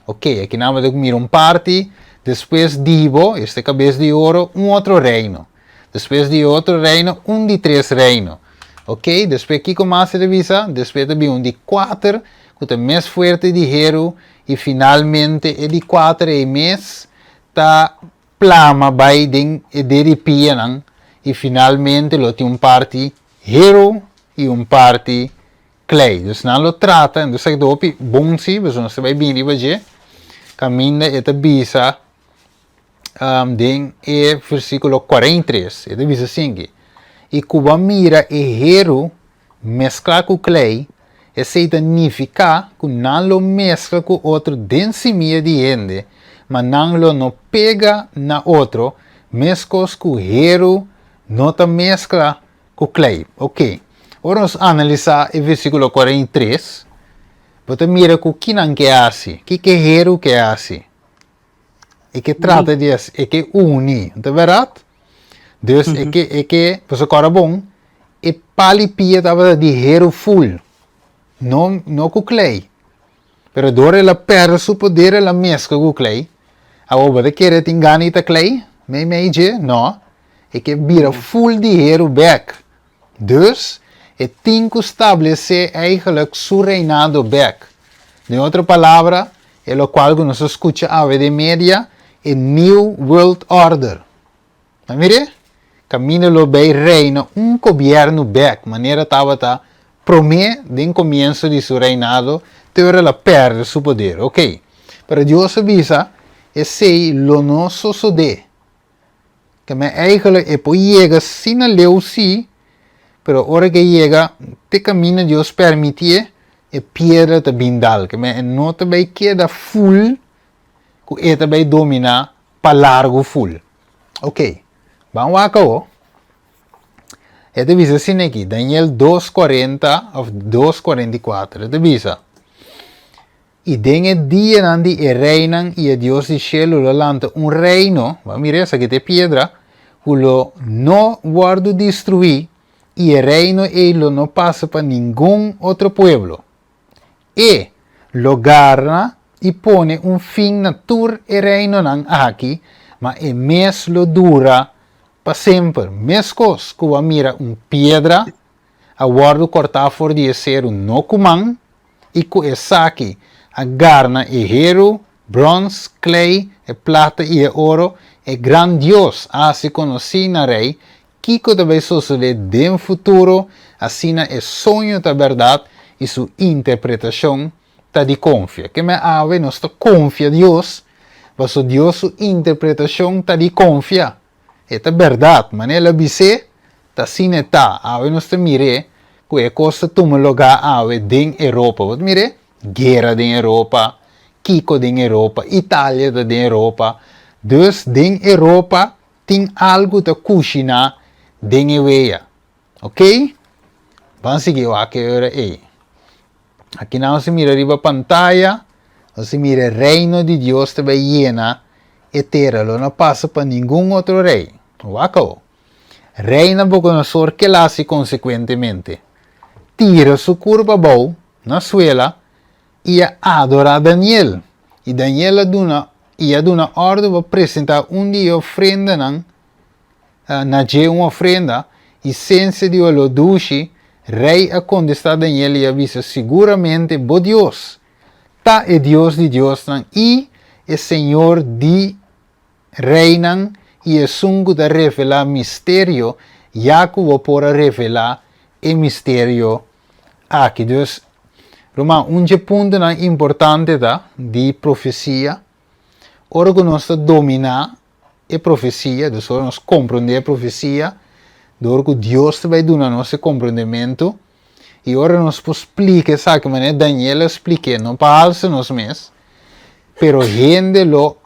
Ok, aki nan bo ta mira un parti, despues di bo, esta kabes di oro, un otro reino. Despues di e otro reino, un di tres reino. Ok, despues kiko mas e ta bisa? Despues ta bin un di kuater, ku ta mes fuerte di heru, i finalmente e di kuater ei mes ta plama bai den e deri pianan i finalmente lo tin un parti heru i un parti klei. Dus nan lo trata, entonces esaki ta hopi bon si, pasobra nos ta bai bini riba dje, kaminda e ta bisa den e versíkulo 43, e ta bisa asinki, I ku bo a mira e heru Mesklá ku klei, esei ta nifiká ku nan lo meskla ku otro den simia di hende, ma nan lo no pega na otro, meskos ku heru no ta meskla ku klei. Oké, ora nos analisá e versíkulo 43, bo ta mira ku ki nan ke hasi, ki ke heru ke hasi. E ke trata di hasi, e ke uni, no ta bèrdat? Dus e ke, e ke, pasobra kòrda bon, e pal i pia tabata di heru ful, no, no ku klei. Pero dor el a pèrdè su poder el a meskla ku klei. Awor bo ta kere tin gana i ta klei meimei dje? No. E ke bira ful di heru bèk. Dus, e tin ku stablesé eigenlijk su reinado bèk. Den otro palabra, e lokual ku nos a skucha awe den media, e New World Order. Ta mir'é? Kaminda lo bay reina un gobièrnu bèk manera tabata promé den komienso di su reinado te ora el a pèrdè su poder. Oké. Pero Dios a bisa, esei lo no sosodé. Ke men eigenlijk e por yega asina leu sí, pero ora ke yega te kaminda Dios permitié, e piedra ta bin dal. Ke men e no ta bai keda ful ku e ta bai dominá pa largu ful. Ok, ban wak awo. E ta bisa asina aki, Daniel dos kuarenta òf dos 44, e ta bisa, I den e dianan di e reinan i e Dios di shelu lo lanta un reino, bo a mira esaki ta e piedra, ku lo no wòrdu destruí, i e reino ei lo no pasa pa ningun otro pueblo. E lo garna i pone un fin na tur e reinonan aki, ma e mes lo dura pa semper, meskos ku bo a mira un piedra a wòrdu kòrtá for di e seru no ku man, i ku esaki a garna e heru, bròns, klei, e plata i e oro, e gran Dios a hasi konosí na rei kiko ta bai sosodé den futuro, asina e soño ta bèrdat i su interpretashon ta di konfia. Keme awe nos ta konfia Dios, paso Dios su interpretashon ta di konfia. E ta bèrdat, manera el a bis'é, ta asina e ta. Awe nos ta mir'é ku e kos ta tuma lugá awe den Europa. Bo ta mir'é? Guera den Europa, kiko den Europa, Italia ta den Europa. Dus den Europa tin algu ta kushiná den e wea. Ok? Ban sigui wak e ora ei. Aki nan nos mira riba pantaya, nos mira e reino di Dios ta bai yena e tera, lo no pasa pa ningun otro rei. Wak awo. Rei Nabucodonosor ke la hasi konsekuentemente? Tira su kurpa abou na suela i a adorá Daniel. I Daniel a duna i a duna òrdu pa presentá un di e ofrendanan na dje un ofrenda i sensia di oló dushi, rei a kontestá Daniel i a bisa, Siguramente bo Dios ta e Dios di diosnan i e Señor di reinan i esun ku ta revelá misterio, ya ku bo por a revelá e misterio aki. Dus, ruman, un dje puntonan importante ta di profesia, ora ku nos ta dominá e profesia, dus ora nos komprondé e profesia, dor ku Dios ta bai duna nos e komprondementu, i ora nos por splika esaki manera Daniel a splik'é, no pa halsa nos mes, pero hende lo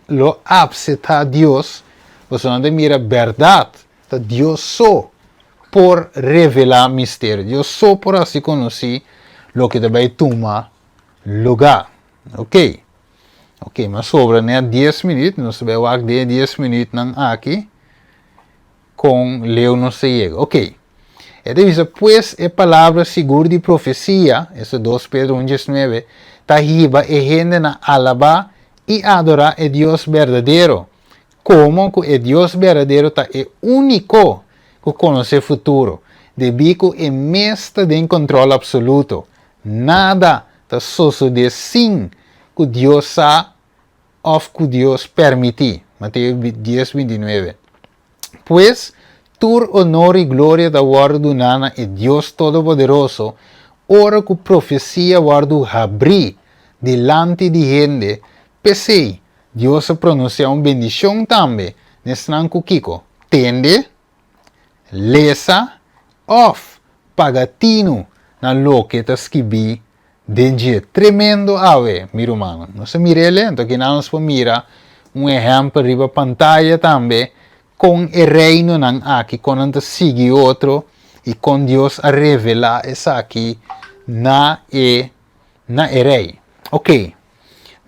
lo apseptá Dios, pasobra nan ta mira bèrdat, ta Dios so por revelá misterio, Dios so por hasi konosí loke ta bai tuma lugá. Oke. Ok, mas sobra net 10 minuut. Nos ta bai wak den e 10 minuutnan aki kon leu nos ta yega. Ok. E ta bisa, pues e palabra sigur di profesia, esta 2 Pedro 1 19, ta hiba e hende na alabá i adorá e Dios berdadero, komo ku e Dios berdadero ta e úniko ku konosé futuro, debí ku e mes ta den kontrol apsoluto. Nada ta sosodé sin ku Dios sa òf ku Dios permití, Mateo dies bintinuebe. Pues, tur onor i gloria ta wòrdu duná na e Dios Todopoderoso ora ku profesia wòrdu habrí dilanti di hende. P'esei, Dios a pronunsiá un bendishon tambe na esnan ku kiko? Tende, lesa òf paga tinu na loke ta skibí den dje. Tremendo awe, mi rumannan. Nos a mir'el, anto kinan nos por mira un ehèmpel riba pantaya tambe kon e reinonan aki, kon nan ta sigui otro i kon Dios a revelá esaki na e na e rei. Oké,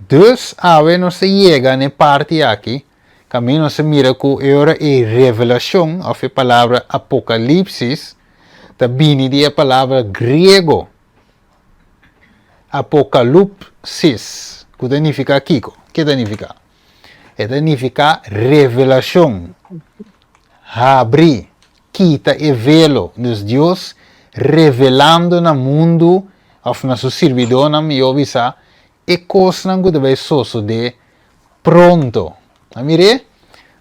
dus awe nos ta yega na e parti aki Kaminda nos a mira ku e ora ei revelashon òf e palabra apokalipsis ta bini di e palabra griego apokalupsis, ku ta nifiká kiko? Ke ta nifiká? E ta nifiká revelashon, habri, kita e velo. Dus Dios revelando na mundu òf na su sirbidónan, mihó bisá, e kosnan ku ta bai sosodé pronto. A mir'é?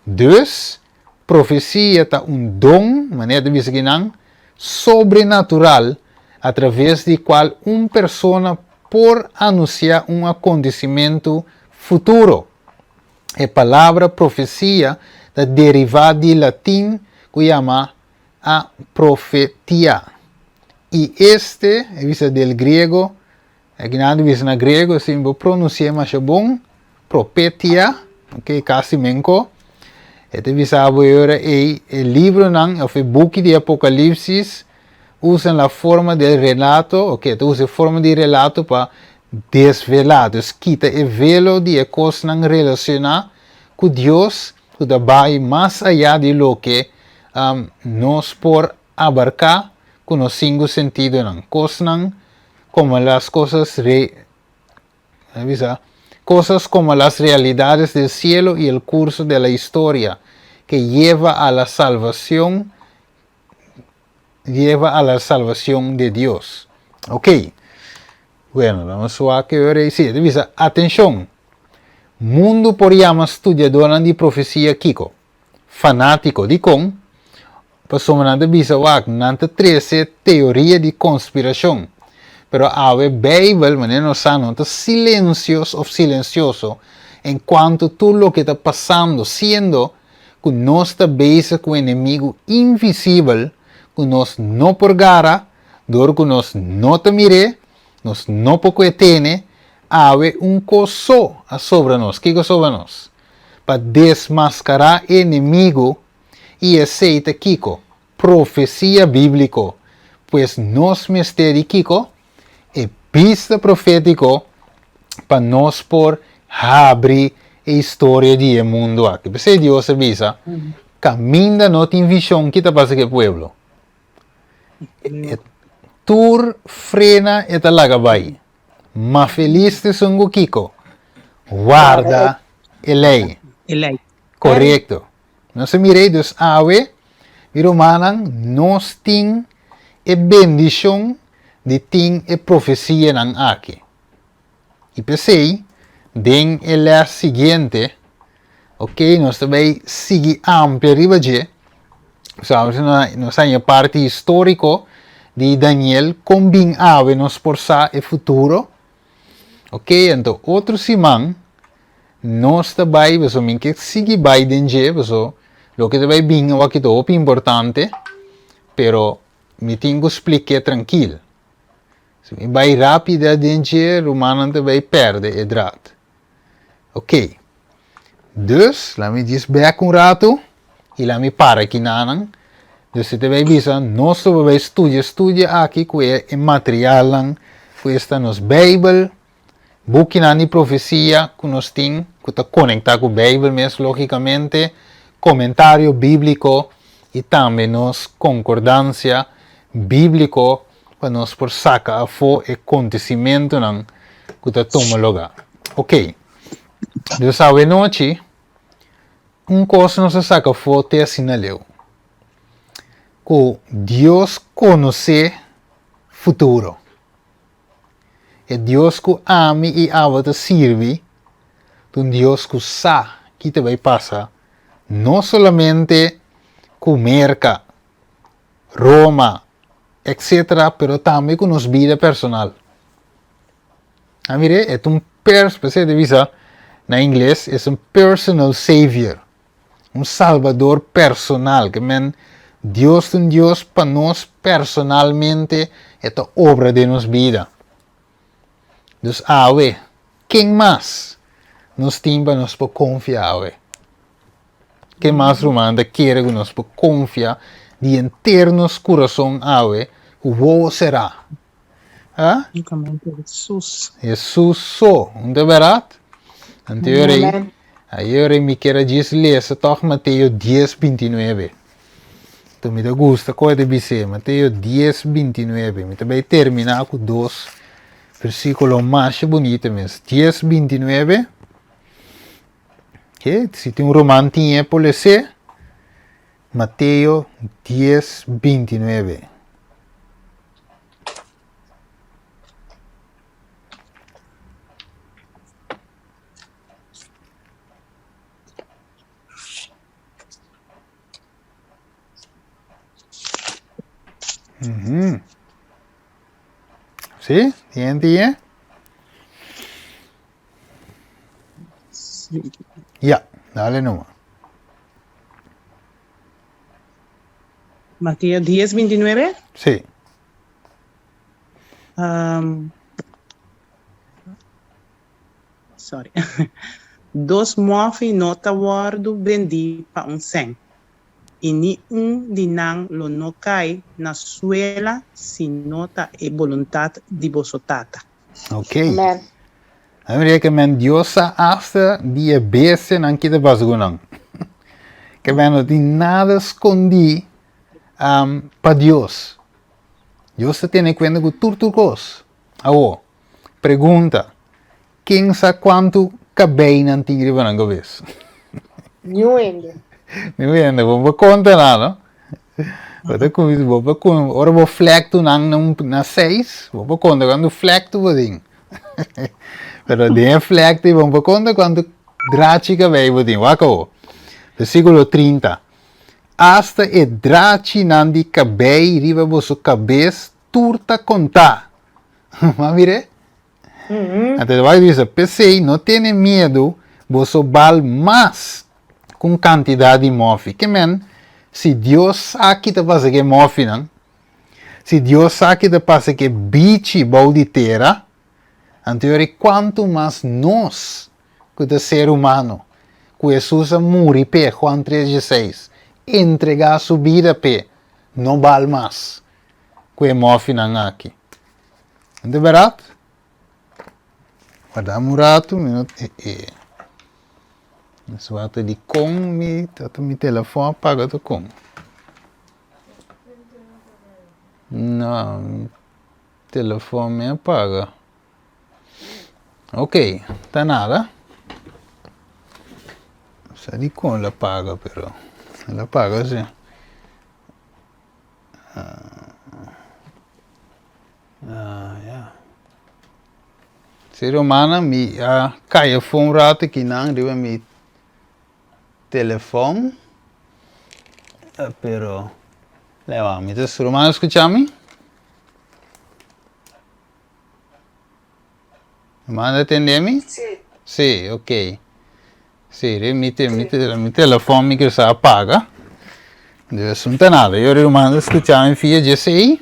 Dus, profesia ta un don, manera ta bisa kinan, sobrenatural a traves di kual un persona por anunsiá un akontesimentu futuro. E palabra profesia ta derivá di latin ku yama a profetia i este, e bisa del griego. Aki nan ta bisa na griego, si bo pronunsi'é masha bon, propetia, ok, kasi menko. E ta bisa bo e ora ei, e libronan òf e buki di Apokalipsis usan la forma del relato, ok, ta usa e forma di relato pa desvelá, dus kita e velo di e kosnan relashoná ku Dios ku ta bai mas ayá di loke nos por abarká ku nos sinku sentidonan, kosnan komo las kosas re, bisa, kosas komo las realidades del cielo y el curso de la historia ke lleva a la salvacion lleva a la salvacion de Dios. Ok. Bueno, damos wak e ora ei. Sí, e ta bisa, atenshon! Mundu por yama studiadornan di profesia kiko? Fanátiko. Dikon? Pasobra nan ta bisa wak, nan ta trese teoria di konspirashon. Pero awe Beibel, manera nos sa, no ta silensios òf silensioso en kuantu tur loke ta pasando, siendo ku nos ta bezig ku enemigu invisibel ku nos no por gara, dor ku nos no ta mir'é, nos no por kue tene, awe un kos so a sobra nos. Kiko a sobra nos? Pa desmaskará e enemigu, i esei ta kiko? Profesia bíbliko. Pues nos mester di kiko? E bista profétiko pa nos por habri e historia di e mundu aki. P'esei Dios a bisa, Kaminda no tin vishon, ki ta pasa ku e pueblo? E tur frena e ta laga bai. Ma felis ta esun ku kiko? Warda e lei. E lei. Korekto. Nos a mira ei, dus awe, mi rumannan, nos tin e bendishon di tin e profesianan aki. I p'esei, den e lès siguiente, ok, nos ta bai sigui amplia riba dje, pasobra nos haña parti históriko di Daniel, kon bin awe nos por sa e futuro. Ok, anto otro siman nos ta bai, pasobra mi ke sigui bai den dje, pasobra loke ta bai bin awor ta hopi importante, pero mi tin ku splik'é trankil. Si mi bai rápida den dje, rumannan ta bai pèrdè e draad. Ok. Dus, laat mi djis bèk un ratu i laat mi para kinanan. Dus e ta bai bisa, nos lo bai studia studia aki ku e e materialnan ku esta nos Beibel, bukinan di profesia ku nos tin ku ta konektá ku Beibel mes lógikamente, komentario bíbliko i tambe nos konkordansia bíbliko pa nos por saka afó e kontesimentunan ku ta tuma lugá. Oké, dus awenochi un kos nos a saka afó te asina leu, ku Dios konosé futuro. E Dios ku ami i abo ta sirbi ta un Dios ku sa ki ta bai pasa no solamente ku Merka, Roma, etc. Pero tambe ku nos bida personal. A mire, e ta un pers, p'esei ta bisa na ingles, es un personal savior, un salbador personal, ke men Dios ta un Dios pa nos personalmente, e ta obra den nos bida. Dus awe, ken mas nos tin pa nos por konfia awe? Ken mas ruman ta kere ku nos por konfia di henter nos kurason awe ku wowo será? Ha? Únikamente Hesus. Hesus so, un ta bèrdat? Anto e ora ei, e ora ei mi kier a djis lesa tòg Mateo dies bintinuebe. Anto mi ta gusta kon e ta bis'é, Mateo dies bintinuebe. Mi ta bai terminá ku dos versíkulo masha bunita mes. Dies bintinuebe. Ke, si tin un ruman tin e por les'é, Mateo dies bintinuebe. Sí, tin tin e? Ya, dale numa. Mateo 10, 29. Sí. Um, Sorry. Dos mòfi no ta wòrdu bendí pa un sèn, i ni un di nan lo no kai na suela si no ta e boluntat di boso Tata. Ok. Amen. A mira ke men Dios sa hasta di e bestianan ki ta pasa ku nan. Ke men no tin nada skondí um, pa Dios. Dios ta tene kuenta ku tur tur kos. Awo, pregunta, ken sa kuantu kabei nan tin riba nan kabes? Niun hende. Niun hende, bo por konta nan, no? Bo ta kuminsa, bo por ku, ora bo flektu nan na un na seis, bo por konta kuantu flektu bo tin. Pero den e flektu bo por konta kuantu drachi kabei bo tin. Wak awo. Versíkulo 30. Asta e drachinan di kabei riba boso kabes tur ta kontá. Bo a mir'é? Anto e bai bisa, P'esei no tene miedu, boso bal mas ku un kantidat di mòfi. Ke men, si Dios sa ki ta pasa ku e mòfinan, si Dios sa ki ta pasa ku e bichi bou di tera, anto yori kuantu mas nos ku ta ser humano, ku Hesus a muri p'e, Juan tres dieseis, entregá su bida p'e, no bal mas ku e mòfinan aki. No ta bèrdat? Warda un ratu, mi no e e. Mi wak dikon mi ta mi telefòn a paga ta kon. No, mi telefòn mi a paga. Ok, ta nada. Sa dikon el a paga pero el a paga si. Si rumannan mi a kai afó un rato kinan riba mi telefòn pero leba mi ta rumannan skucha mi? Rumannan ta tende mi? Si ok si riba mi mi telefòn mi kisa a paga dus no ta nada yo rumannan ta skucha mi via djesei.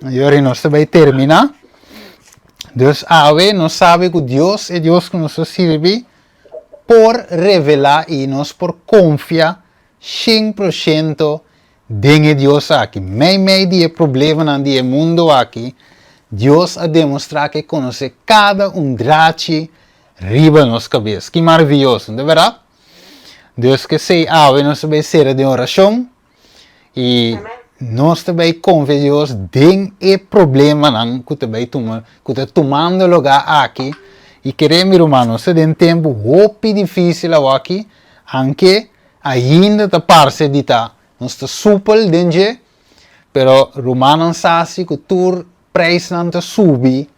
Yori nos ta bai terminá. Dus awe nos sabe ku Dios, e Dios ku nos ta sirbi, por revelá i nos por konfia 100% den e Dios aki. Meimei di e problemanan di e mundu aki, Dios a demostrá ku e konosé kada un drachi riba nos kabes. Ki maravioso, no ta bèrdat? Dus k'esei awe nos ta bai sera den orashon. I nos ta bai konfia Dios den e problemanan ku ta bai tuma, ku ta tumando lugá aki. I kere mi ruman, nos ta den tempu hopi difísil awaki, anke ainda ta parse di ta nos ta supel den dje, pero rumannan sa si ku tur preisnan ta subi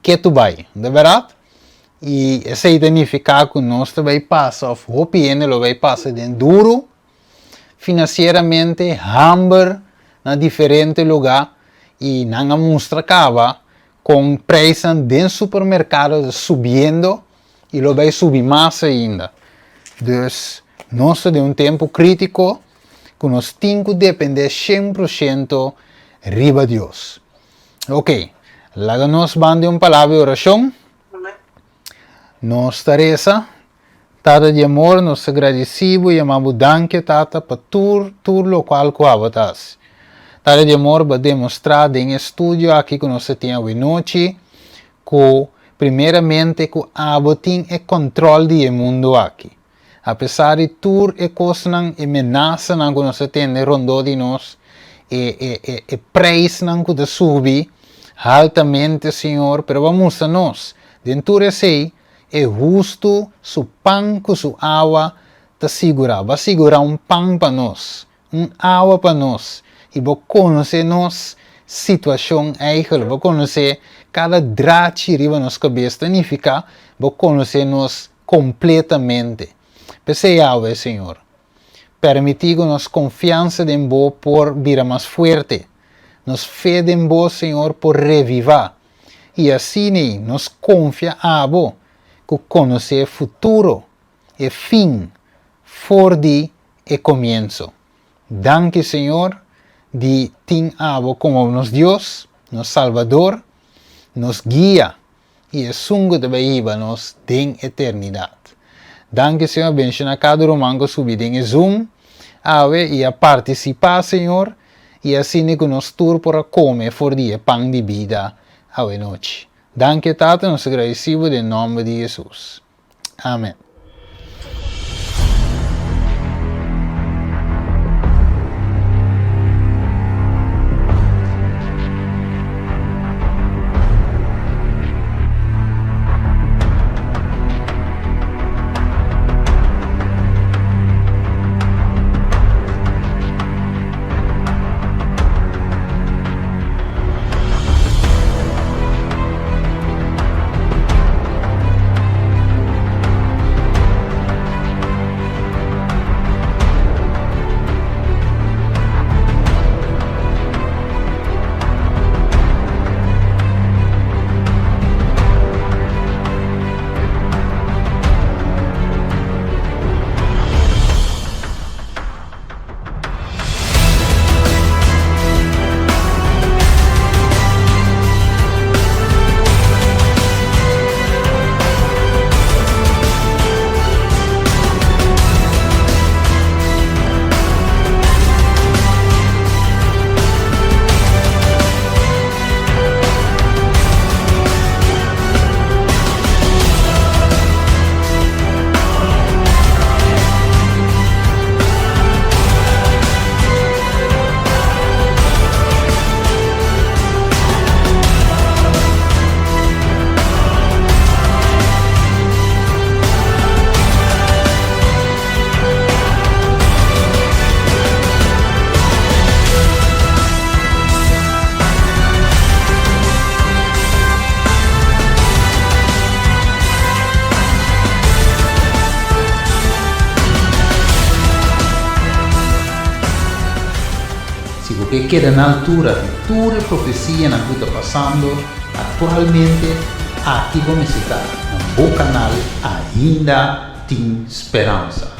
ketu bai, no ta bèrdat? I esei ta nifiká ku nos ta bai pasa òf hopi hende lo bai pasa den duru financieramente hamber na diferente lugar y nan a mustra caba con prijsnan den supermercado ta subiendo y lo bay subi mas ainda. Dus nos ta den un tempo critico cu nos tin cu depende 100% riba Dios. Ok, laga nos ban den un palabra di oracion. Nos ta reza. Tata di amor, nos ta gradisí bo i yama bo danki, Tata, pa tur, tur lokual ku abo ta hasi. Tata di amor, bo a demostrá den e studio aki ku nos ta tin awenochi ku primeramente ku abo tin e kòntròl di e mundu aki. Apesar di tur e kosnan, e menasanan ku nos ta tende rondó di nos, e, e, e, e preisnan ku ta subi altamente, Señor, pero bo a mustra nos den tur esei E hustu su pan ku su awa ta sigurá. Bo a sigurá un pan pa nos, un awa pa nos, i bo konosé nos situashon eigel. Bo konosé kada drachi riba nos kabes. Ta nifiká bo konosé nos kompletamente. P'esei awe, Señor, permití ku nos konfiansa den bo por bira mas fuerte. Nos fe den bo, Señor, por revivá. I asina nos konfia abo ku konosé futuro, e fin, for di e komienso. Danki Señor di tin abo komo nos Dios, nos Salbador, nos guia. i esun ku ta bai hiba nos den eternidat. Danki Señor, benshoná kada ruman ku a subi den e Zoom awe i a partisipá Señor, i asina ku nos tur por a kome for di e pan di bida awe nochi. Danki Tata, nos ta gradisí bo den nòmber di Hesus. Amen. Si bo ke keda na altura di tur e profesianan ku ta pasando aktualmente, aki bo mester ta na bo kanal Ainda Tin Speransa.